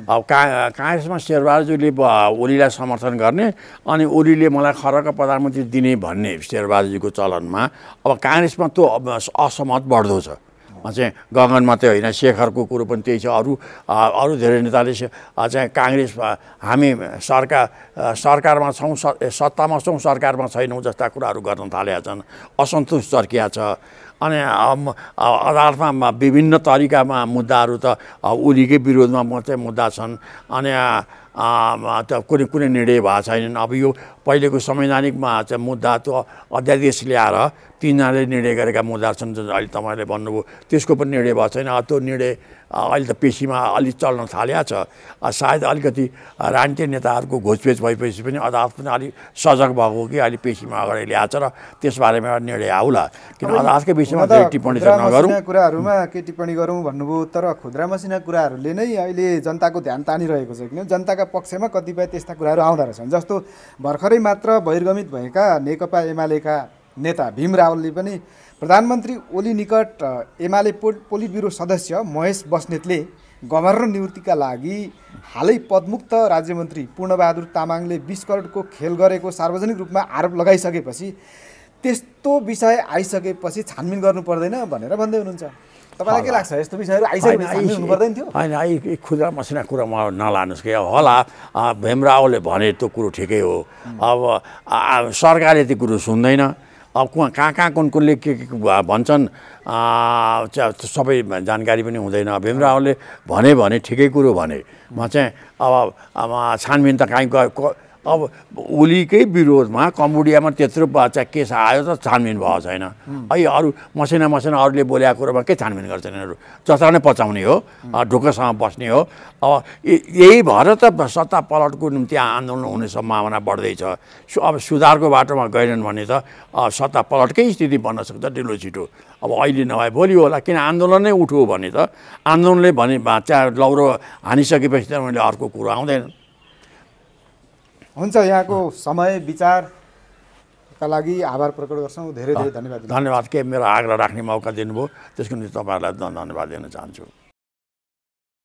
अब काङ्ग्रेसमा शेरबहादुरले ओलीलाई समर्थन गर्ने, अनि ओलीले मलाई खरका प्रधानमन्त्री दिने भन्ने शेरबहादुरजीको चलनमा अब काङ्ग्रेसमा त्यो असहमत बढ्दो छ। चाहिँ गगन मात्रै होइन, शेखरको कुरो पनि त्यही छ। अरू धेरै नेताले चाहिँ काङ्ग्रेस हामी सरकारमा छौँ, सत्तामा छौँ, सरकारमा छैनौँ जस्ता कुराहरू गर्न थालेका छन्। असन्तोष चर्किया छ। अनि अदालतमा विभिन्न तरिकामा मुद्दाहरू त ओलीकै विरोधमा मात्रै मुद्दा छन्। अनि कुनै कुनै निर्णय भएको छैनन्। अब यो पहिलेको संवैधानिकमा चाहिँ मुद्दा त्यो अध्यादेश ल्याएर तिनजनाले निर्णय गरेका मुद्दा छन् जुन अहिले तपाईँले भन्नुभयो त्यसको पनि निर्णय भएको छैन। त्यो निर्णय अहिले त पेशीमा अलिक चल्न थालेको छ। सायद अलिकति राजनीतिक नेताहरूको घोचपेच भएपछि पनि अदालत पनि अलिक सजग भएको हो कि अहिले पेशीमा अगाडि ल्याएको छ र त्यसबारेमा निर्णय आउला। किन अदालतकै विषयमा धेरै टिप्पणी चाहिँ नगरौँ।
कुराहरूमा के टिप्पणी गरौँ भन्नुभयो, तर खुद्रा मसिना कुराहरूले नै अहिले जनताको ध्यान तानिरहेको छ। किन जनताका पक्षमा कतिपय त्यस्ता कुराहरू आउँदो रहेछन्। जस्तो भर्खरै मात्र बहिर्गमित भएका नेकपा एमालेका नेता भीम रावलले पनि प्रधानमन्त्री ओली निकट एमाले पोलिट ब्युरो सदस्य महेश बस्नेतले गभर्नर नियुक्तिका लागि हालै पदमुक्त राज्यमन्त्री पूर्णबहादुर तामाङले 20 करोडको खेल गरेको सार्वजनिक रूपमा आरोप लगाइसकेपछि त्यस्तो विषय आइसकेपछि छानबिन गर्नु पर्दैन भनेर भन्दै हुनुहुन्छ। तपाईँलाई के लाग्छ, यस्तो विषयहरू आइसकेपछि छानबिन हुनु पर्दैन थियो?
होइन, खुद्रा मसिना कुरामा नलानुहोस् कि होला। भीम रावलले भने त्यो कुरो ठिकै हो। अब सरकारले त्यो कुरो सुन्दैन। अब कहाँ कुन कुनले के भन्छन् सबै जानकारी पनि हुँदैन। भीम रावलले भने ठिकै कुरो भने। म चाहिँ अब छानबिन त कहीँ अब ओलीकै विरोधमा कम्बोडियामा त्यत्रो केस आयो त छानबिन भएको छैन। है अरू मसिना अरूले बोलेको कुरोमा के छानबिन गर्छन् यिनीहरू? जता नै पचाउने हो, ढुक्कसँग बस्ने हो। अब यही भएर त सत्ता पलटको निम्ति आन्दोलन हुने सम्भावना बढ्दैछ। अब सुधारको बाटोमा गएनन् भने त सत्ता पलटकै स्थिति बन्न सक्छ ढिलो छिटो। अब अहिले नभए भोलि होला। किन आन्दोलन नै उठ्यो भने त आन्दोलनले भने त्यहाँ लौरो हानिसकेपछि त उनीहरूले अर्को कुरो आउँदैन।
हुन्छ, यहाँको समय विचारका लागि आभार प्रकट गर्छौँ। धेरै धेरै धन्यवाद।
धन्यवाद। के मेरो आग्रह राख्ने मौका दिनुभयो त्यसको निम्ति तपाईँहरूलाई धन्यवाद दिन चाहन्छु।